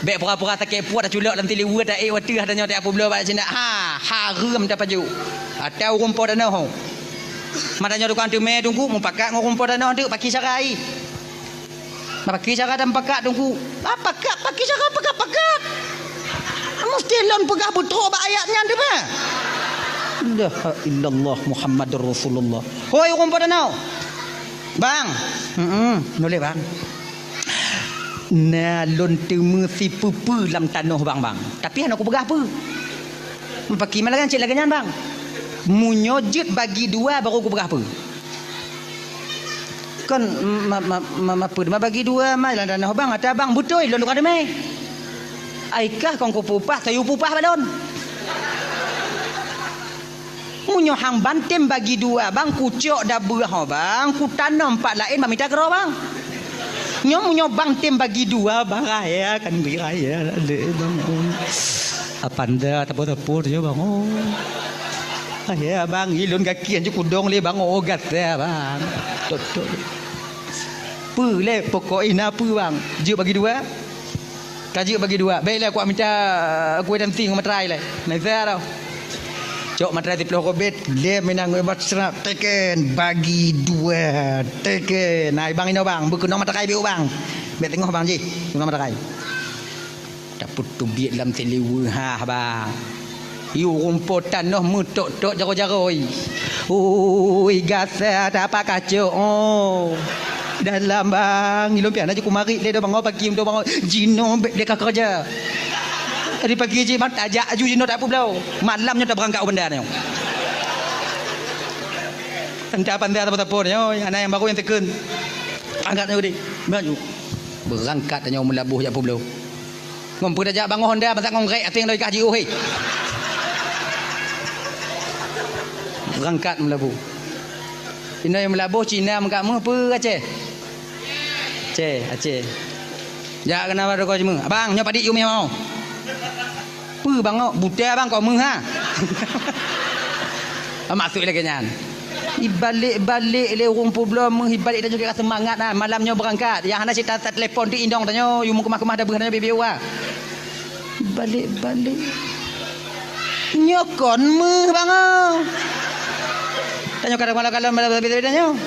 Bék pura-pura sakét puet taculok lam siliweue taék wateuh tanyoe tapubloe bak sinak. Ha, hareuem tapajoh. Ata ureuëng po tanoh ho. Matanyoe tukang teumé teungku mupakat ngon ureuëng po tanoh teuk paki sarai. Bagi cara dan pakat teungku. Ah, pakat, bagi cara pakat-pakat. Mesti lôn peugah beutôi bak ayat nyan teuma. La ilaha illallah Muhammadur Rasulullah. Hoi ureuëng po tanoh. Bang. Heeh, nuleh bang. Na lôn teumé sipeue-peue lam tanoh bang, bang. Tapi hana kupeugah peue. Pakri ma lagée cit lagée nyan bang. Meunyoe jeuet bagi dua baru kupeugah peue. Kon ma, ma, ma, ma, peue ma bagi dua ma lam tanoh bang, ata bang beutôi lôn tukang teumé. Ai kah kon kupeupah, sayue peupah bak lôn. Meunyoe hang ban tem bagi dua bang, kucok dabeuh ho bang, kutanom pat laén bak mita keudroe bang. Nyoe meunyoe bang tem bagi dua bang, raya kan bri raya lé bang. Apanda tapot-tapot nyoe bang. Oh. Raya bang, ilôn gaki anjuk kudong lé bang, oh gata bang. Tok tok. Peue lé pokok ina peue bang? Jeuet bagi dua. Ka jeuet bagi dua. Bék lé kuat mita kueh dan ting materai lé. Naisa tau. Cok materai siploh kobet, lé minang ngon bat serak teken bagi dua teken. Nah, bang ino bang, beukeunong materai biu bang. Bék teungoh bang jih, keunong materai. Tapeutubiet lam siliweue ha bang. Yue rumpok tanoh meutok-tok jaroe-jaroe. Ui gasa tapak kacok oh. Dalam bang, ilôn pian aja kumarit lé do bangoe pagi do bangoe jinoe bék lé ka keureuja. Tadi pagi jih mat tajak aju jinoe tak peubloe. Malam nyoe tabeurangkat u banda nyoe. Tanta panda teupeu-teupeu nyoe, aneuk nyang barô nyang teukheun. Angkat nyoe deh. Maju. Beurangkat nyoe meulaboh jak peubloe. Ngon peue tajak bangoe honda masak ngon grék até ngon ikah jiôh hé. Beurangkat meulaboh. Inoe meulaboh Cina meukat meuh peue Aceh? Aceh, Aceh. Jak keunan bak toko ceumeung. Abang, nyoe padit yue meuh mau. Peue bang kok buta bang kok meuh ha? Maksud lagée nyan. Ibalek-balek lé ureuëng peubloe meuh ibalek tanyoe ka seumangat ha. Malam nyoe beurangkat. Nyang hana cit that telepon teuh inong tanyoe, yue meukeumah-keumah dabeuh tanyoe bibi wa. Ibalek-balek. Nyoe kon meuh bang oh. Tanyoe kadang malam-malam malam beda-beda nyoe.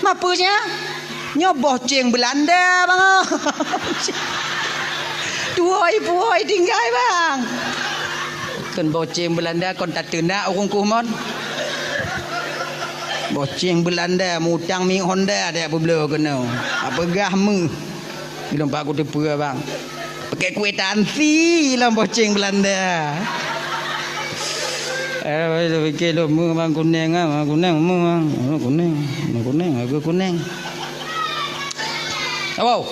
Ma peue sia? Nyoe boh ceng Beulanda bang oh. Tuwoi-puwoi tinggai bang. Kon boh ceng Beulanda kon tateunak ureuëng kuh mon. Boh ceng Beulanda mutang mi honda dak peubloe keunoe. Apeugah meuh. Ilôn pak kuteupeue bang. Pakai kwitansi lam boh ceng Beulanda. Eh, lôn pikir lôn meuh bang kuneng ah, bang kuneng meuh bang. Meuh kuneng, meuh kuneng, harga kuneng. Awau.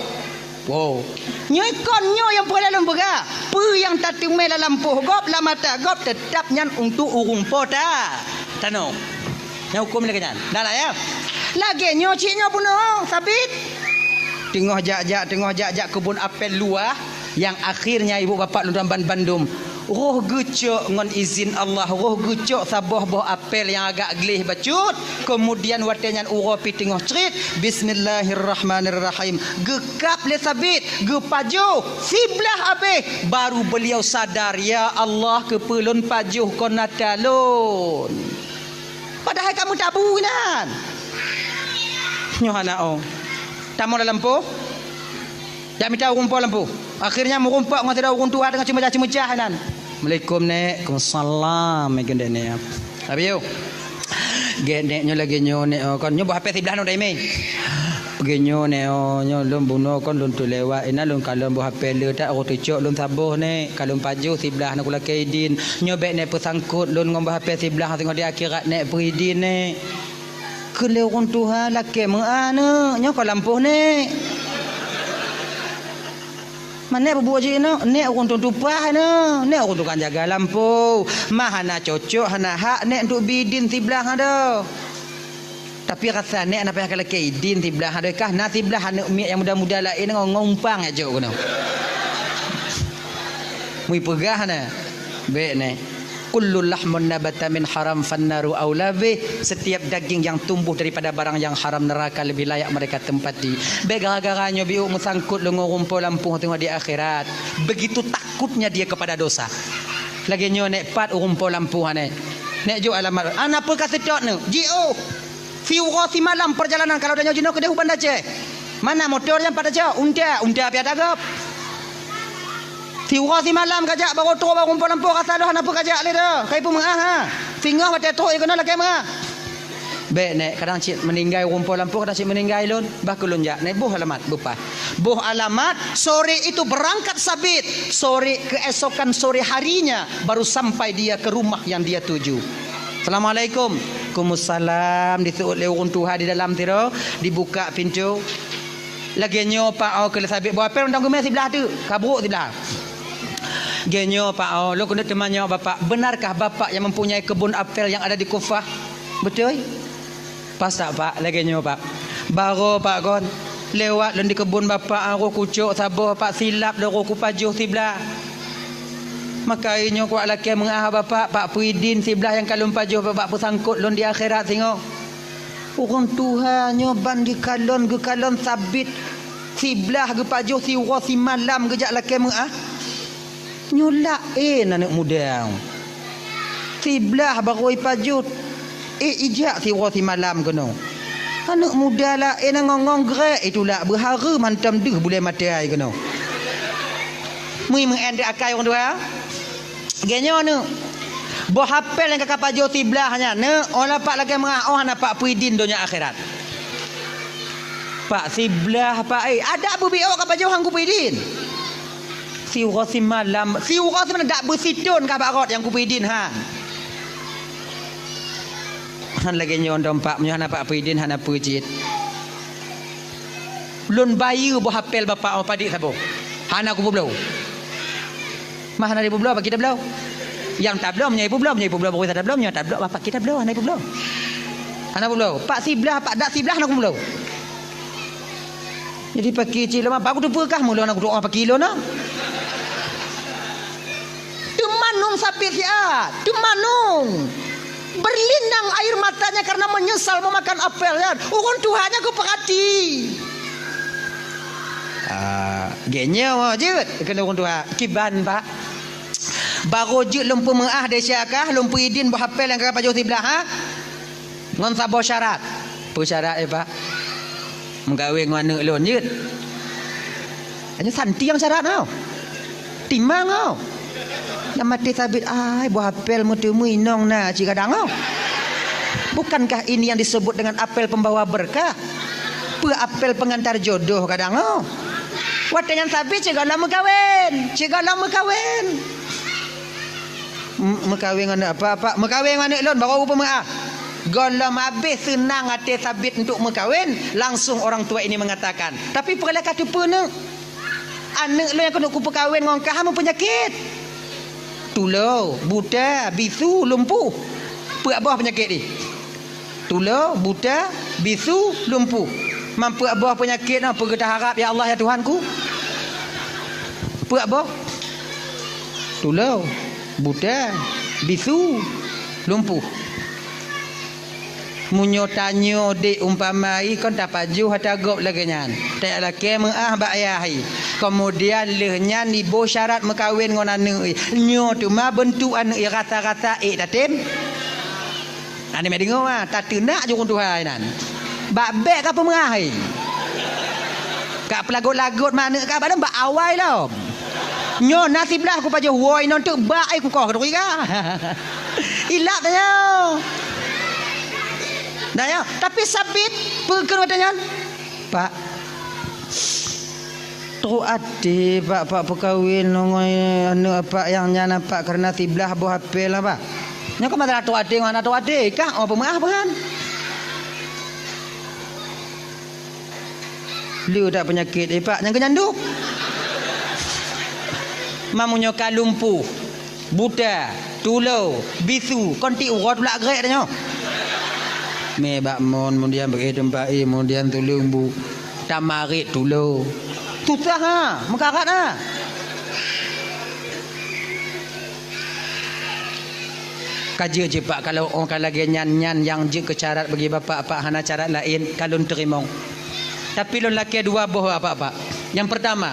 Wow. Nyoe kon nyoe nyang peureulée lôn peugah. Peue nyang tateumé lam lampôh gob, lam mata gob, teutab nyan untuk ureuëng po ta-, tanoh. Nyan huköm lagée nyan. Dah lah, ya. Lagée nyoe cit nyoe bunoe, sabit. Teungoh jak-jak, teungoh jak-jak keubon apel luwah, nyang akhirnya ibu bapak lôn tuan ban-, bandum. Roh geucok ngon izin Allah, roh geucok saboh boh apel nyang agak gleh bacut. Keumudian watée nyan uroe pih teungoh crit, "Bismillahirrahmanirrahim." Geukab lé sabit, geupajoh, siblah abéh. Baru beliau sadar, "Ya Allah, keupeue lôn pajoh kon ata lôn?" Padahai ka meutabu inan. Nyoe hana ong. Tamong lam lampôh. Jak mita ureuëng po lampôh. Akhirnya meurumpok ngon sidroe ureuëng tuha teungoh ceumeucah-ceumeucah inan. "Assalamualaikum, Nek." "Waalaikumsalam." Meugeudeuk Nek. Habis yuk. Gét Nek nyoe lagée nyoe Nek, oh, kon nyoe boh apel siblah nyoe dai mé. Lagée nyoe Nek, oh, nyoe lôn bunoe kon lôn teulewat inan lôn kalon boh apel le that roh teucok lôn saboh Nek. Ka lôn pajoh siblah na kulakée idin. Nyoe bék Nek peusangkot lôn ngon boh apel siblah teungoh di akhirat Nek peuidin Nek. Kheun lé ureuëng tuha lakée meu'ah neuk, nyoe kon lampôh Nek. Mané bubuet jih inoe, nek ureuëng tueng tupah inoe, nek ureuëng tukang jaga lampôh. Ma hana cocok, hana hak nek untuk bi idin siblah adoe. Tapi rasa nek hana payah kalakée idin siblah adoe kah, na siblah aneuk miet nyang muda-muda laén ngon, ngon umpang jak keunoe. Mui peugah na. Bék nek. Kullu lahmun nabata min haram fannaru aula bih. Setiap daging yang tumbuh daripada barang yang haram, neraka lebih layak mereka tempati. Bék gara-gara nyoe biôk meusangkot lôn ngon rumpok lampôh teungoh di akhirat. Begitu takutnya dia kepada dosa. Lagée nyoe nek pat u rumpok lampôh aneh. Nek jok alamat. Ana peue ka seutôt neuh? Jiôh. Siuroe simalam perjalanan kalau tanyoe jinoe keudeh u Banda Aceh. Mana motor nyan pat tacok? Unta, unta piah tagop. Siuroe simalam kajak baru trok bak rumpok lampôh rasa lôn hana peue kajak lé dah. Kai peumeu'ah ha. Singoh watée trok ie keunoe lakée meu'ah. Bék nek, kadang cit meuninggai rumpok lampôh, kadang cit meuninggai lôn. Bah keu lôn jak, nek boh alamat, beupaih. Boh alamat, sore itu berangkat Sabit. Sore keesokan sore harinya baru sampai dia ke rumah yang dia tuju. Assalamualaikum. Waalaikumsalam. Diseuôt lé ureuëng tuha di dalam sidroe, dibuka pintoe. Lagée nyoe Pak, oh, keu lé Sabit boh apel undang geume siblah teuk, ka brok siblah. Lagée nyoe Pak, oh, lôn keuneuk teumanyong Bapak, benarkah Bapak yang mempunyai kebun apel yang ada di Kufah? Beutôi? Pas tak Pak, lagée nyoe Pak. Baroe Pak kon, lewat lôn di kebun Bapak, roh kucok saboh Pak, silap lôn roh kupajoh siblah. Maka nyoe kuwat lakée meu'ah Bapak, Pak peuidin siblah nyang ka lôn pajoh Bapak peusangkot lôn di akhirat singoh. Ureuëng tuha nyoe ban geukalon, geukalon Sabit siblah geupajoh siuroe simalam geujak lakée meu'ah. Nyoe laén aneuk muda. Siblah baroe ipajoh, eh, ijak siuroe simalam keunoe. Aneuk muda laén ngong-ngong grek itulak beuhareuem hantom deuh bulée maté ai keunoe. Mui meu'en teuh akai ureuëng tuha. Lagée nyoe neuh. Boh apel nyang ka kapajoh siblah nyan neuh, oh na Pak lakée meu'ah, oh hana Pak peuidin donya akhirat. Pak siblah Pak, eh, adak beubiôh kapajoh han kupeuidin. Siuroe simalam, siuroe simalam dak beusithon ka bak rot nyang kupeuidin han. Han lagée nyoe dong Pak, meunyoe hana Pak peuidin hana peue cit. Lôn bayeue boh apel Bapak oh padit saboh. Hana kupeubloe. Mah hana dipeubloe, apa kita bloe? Nyang tabloe meunyoe ipeubloe, meunyoe ipeubloe baru tabloe, meunyoe tabloe apa kita bloe, hana ipeubloe. Hana peubloe. Pak siblah, Pak dak siblah hana kupeubloe. Jadi paki cit lama, baru teupeue kah mula hana kudoa paki lôn na. Teumanung Sabit siat, teumanung. Berlinang air matanya karena menyesal memakan apel nyan. Ureuëng tuha nyan geupeurati. Ah, lagée nyoe jeuet keuneuk ureuëng tuha. Kiban, Pak. Baroe jeuet lôn peumeu'ah desya kah, lôn peuidin boh apel nyang ka pajoh siblah, ha? Ngon saboh syarat. Peue syarat, eh, Pak? Meukawen ngon aneuk lôn jeuet. Hanya santiang syarat tau. Timang tau. Lam até Sabit, ai, boh apel meuteumui inong na cit kadang tau. Bukankah ini yang disebut dengan apel pembawa berkah? Peue apel pengantar jodoh kadang tau. Watée nyan Sabit cit gohlom meukawen, cit gohlom meukawen. M-, meukawen ngon apa, Pak? Meukawen ngon aneuk lôn, baru peumeu'ah. Gohlom habéh seunang até Sabit untuk meukawen, langsung orang tua ini mengatakan, "Tapi peue ka teupeue neuh?" Aneuk lôn nyang keuneuk kupeukawen ngon kah meupeunyakét. Tulo, buta, bisu, lumpuh. Peuet boh peunyakét jih. Tulo, buta, bisu, lumpuh. Man peuet boh peunyakét nyoe peue geutaharab, ya Allah, ya Tuhanku? Peuet boh. Tulo, buta, bisu, lumpuh. Meunyoe tanyoe dek umpama i kon tapajoh ata gob lagée nyan, tajak lakée meuáh bak ayah i. Keumudian lheueh nyan iboh syarat meukawen ngon aneuk i. Nyoe teuma beuntuk aneuk i rasa-rasa ék tatem. Aneuk meudeungoe ah, tateunak ju ureuëng tuha inan. Bak bék ka peumeuáh i. Ka peulagot-lagot ma aneuk ka bak lom bak awai lom. Nyoe na siblah kupajoh woi non teuk bak ai kukoh keuduri ka. Ilap tanyoe. Nah, ya, tapi sabit peue kheun watée nyan? Pak, trok até, Pak, Pak peukawen ngon aneuk Apak nyang nyan, Pak, kareuna siblah boh apé lah, Pak. Nyoe ka masalah trok até ngon hana trok até, kah oh peumeuáh peuhan. Le that peunyakét, eh, Pak, nyang keu nyan duek. Mamunyoe ka lumpuh, buta, tulo, bisu, kon ti uroe tulak grek tanyoe. Mé bak mon, kemudian bagi teumpat, eh, kemudian tuleueng bu, tamarit tulo. Susah ha, meukarat ha. Ka jeuet cit, Pak, kalau oh ka lagée nyan, nyan nyang jeuet keu carat bagi Bapak, Pak, hana carat laén, ka lôn teurimong. Tapi lôn lakée dua boh, Pak, Pak. Nyang peurtama,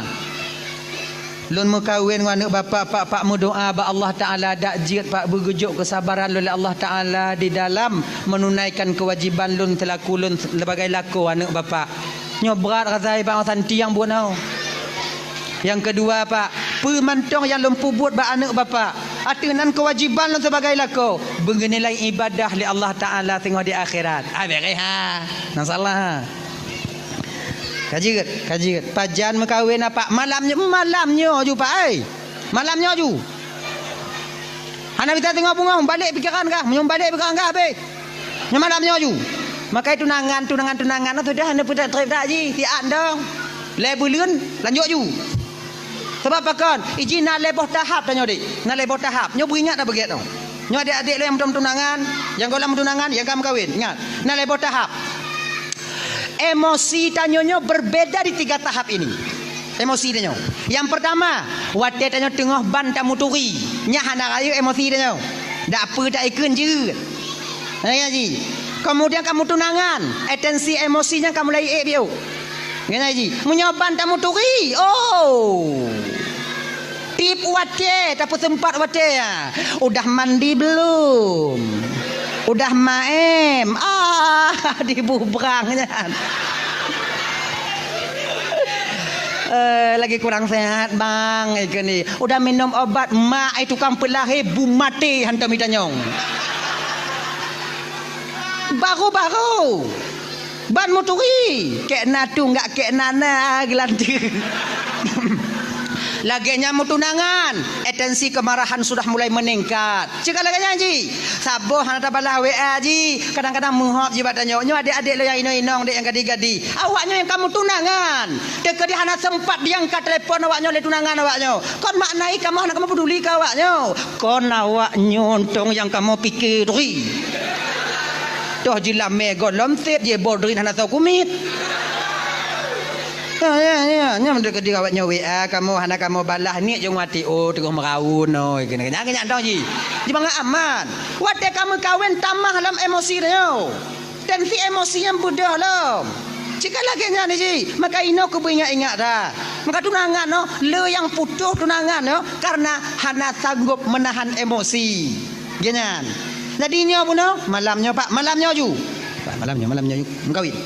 lôn meukawen ngon aneuk Bapak, Pak, Pak meudoá bak Allah Taala dak jeuet, Pak, beugeujok keusabaran lôn lé Allah Taala di dalam meununaikan keuwajiban lôn seulaku lôn sebagai lakoe aneuk Bapak. Nyoe brat rasai bak santi nyang buet nyoe. Nyang keudua, Pak, peue mantong nyang lôn peubuet bak aneuk Bapak, ateueh nan keuwajiban lôn sibagai lakoe, beunilai ibadah lé Allah Taala singoh di akhirat. Ah, beureh ha. Nyang salah ha. Ka jeuet, ka jeuet. Pajan meukawen, Pak? Malam nyoe, malam nyoe ju, Pak, ai. Malam nyoe ju. Hana bisa teungoh beungoh, balek pikeran kah? Meunyoe balek pikeran kah, abéh. Nyoe malam nyoe ju. Makai tunangan, tunangan, tunangan, sudah hana peutrép-trép that jih, siat dong. Lhée buleuen, lanjut ju. Sabab pakon? Iji na lhée boh tahap tanyoe, dek. Na lhée boh tahap. Nyoe beuingat dah beugét dong. Nyoe adék-adék lôn nyang meutunangan, nyang gohlom meutunangan, nyang ka meukawen. Ingat, na lhée boh tahap. Emosi tanyoe nyoe berbeda di tiga tahap ini. Emosi tanyoe. Nyang peurtama, watée tanyoe teungoh ban tamuturi, nyan hana rayeuk emosi tanyoe. Dak peue taikheun jeuet. Nyan ji. Keumudian ka meutunangan, atensi emosi nyan ka mulai ék biôh. Nyan ji. Meunyoe ban tamuturi, oh. Tiep watée, tapeuseumpat watée, ya. Udah mandi belum? Udah maem? Ah, dibubrang nyan. Eh, lagi kurang sehat, Bang, eh, keunoe. Udah minum obat, mak, eh, tukang peulahé, bu maté hantom itanyong. Baru-baru. Ban muturi, kek na tu enggak kek na na geulanteue. Lagée nyan meutunangan, atensi kemarahan sudah mulai meningkat. Cit ka lagée nyan ji, saboh hana tabalah W A ji, kadang-kadang meuhop ji bak tanyoe. Nyoe adék-adék lôn nyang inong-inong, dek nyang gadi-gadi. Awak nyoe nyang ka meutunangan, teukeudi hana sempat diangkat telepon awak nyoe lé tunangan awak nyoe. Kon makna i kamoe hana kamoe peduli keu awak nyoe. Kon awak nyoe tong nyang kamoe pike turi. Toh jilamé gohlom sép jibodrin hana soe kumiet. Ya, ya, ya. Nyan deukeudi awak nyoe W A kamoe hana kamoe balah, niet jong wati, oh, teungoh meuraun, oh, keuneuk nyan, nyan tong ji. Jibangat aman. Watée ka meukawen tamah lam emosi tanyoe. Tensi emosi nyang beudôh lom. Cit ka lagée nyan ji, maka inoe keubeue ingat-ingat dah. Maka tunangan noh, le nyang putôh tunangan noh, karena hana sanggob meunahan emosi. Geuh nyan. Jadi nyoe bunoe, malam nyoe, Pak, malam nyoe ju. Pak, malam nyoe, malam nyoe ju. Meukawen.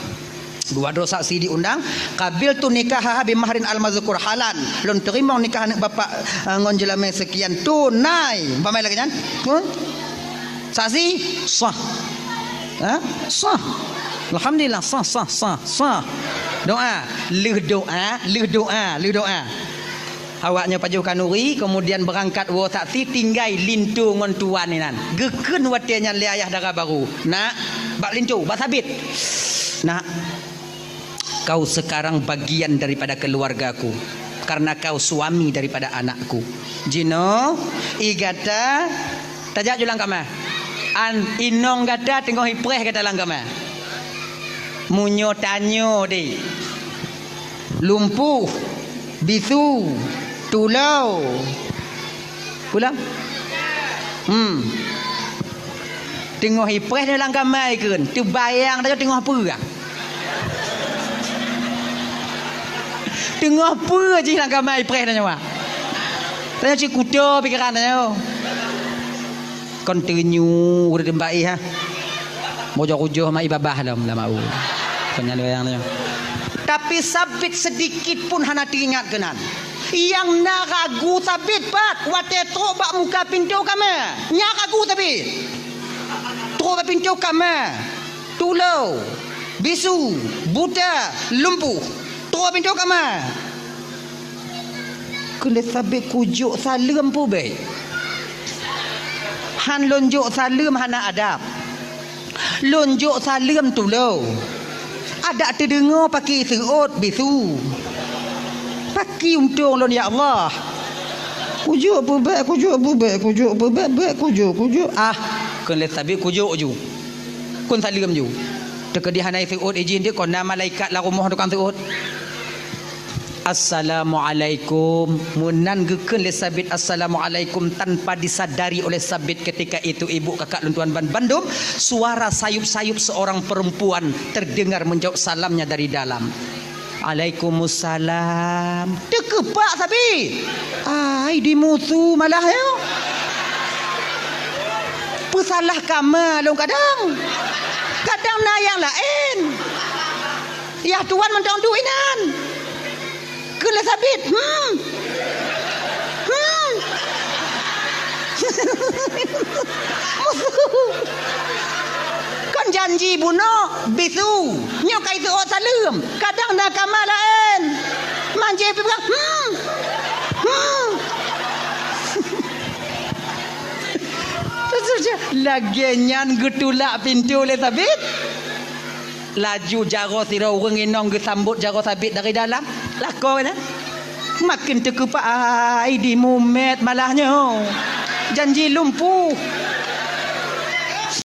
Dua droe saksi diundang, qabiltu nikahaha bi mahrin al-mazkur halan. Lôn teurimong nikah aneuk bapak, eh, ngon jeulamé seukian tunai. Umpama lagée nyan. Pun? Saksi sah. Ha? Sah. Alhamdulillah, sah, sah, sah, sah. Doa. Lheueh doa, lheueh doa, lheueh doa. Awak nyoe pajoh khanuri, keumudian beurangkat woe saksi, tinggai linto ngon tuan inan. Geukheun watée nyan lé ayah dara barô, "Nak, bak linto, bak sabit. Nak, kau sekarang bagian daripada keluargaku." karena kau suami daripada anakku. Jinoe, i gata, tajak ju lam kama. An inong gata teungoh ipreh gata lam kama. Meunyoe tanyoe deh. Lumpuh, bisu, tulô. Pulang. Hmm. Teungoh ipreh lam kama ikheun, teubayang tanyoe teungoh peue. Teungoh peue jih lam kama ipreh tanyoe. Tanyoe cit kuto pikeran tanyoe. Kon teunyu ureueng baih ha. Bojok ujoh ma ibabah lom lam au. Kon nyan wayang nyoe. Tapi Sabit sedikit pun hana teuingat keunan. Nyang na ragu Sabit pat watée trok bak muka pintoe kama. Nyang ragu Sabit. Trok bak pintoe kama. Tulô, bisu, buta, lumpuh. Trok pintoe kama. Keuneuk sabé kujok saleuem peubék. Han lôn jok saleuem hana adab. Lôn jok saleuem tulô. Adak teudeungoe paki seuôt bisu. Paki untông lôn ya Allah. Kujok peubék, kujok peubék, kujok peubék, bék kujok, kujok. Ah, keuneuk sabé kujok ju. Kon saleuem ju. Teukeudi hana seuôt ijin dia kon na malaikat lam rumoh tukang seuôt. Assalamualaikum. Meunan geukheun lé Sabit assalamualaikum tanpa disadari oleh Sabit ketika itu ibu kakak lôn tuan ban bandum, suara sayup-sayup seorang perempuan terdengar menjawab salamnya dari dalam. Alaikumussalam. Teukeupak Sabit. Ai dimusu malah yo. Peusalah kama lôn kadang. Kadang na nyang laén. Yah tuan mantong duek inan. Kheun lé Sabit, hmm. Hmm. Kon janji bunoe bisu. Nyoe ka iseuôt saleuem. Kadang na kama laén. Manjé pih peugah, hmm. Hmm. Lagée nyan geutulak pintoe lé Sabit. Laju jaroe sidroe ureuëng inong geusambot jaroe Sabit dari dalam. Lakoe na. Maken teukeupak ai dimumet malah nyoe. Janji lumpuh.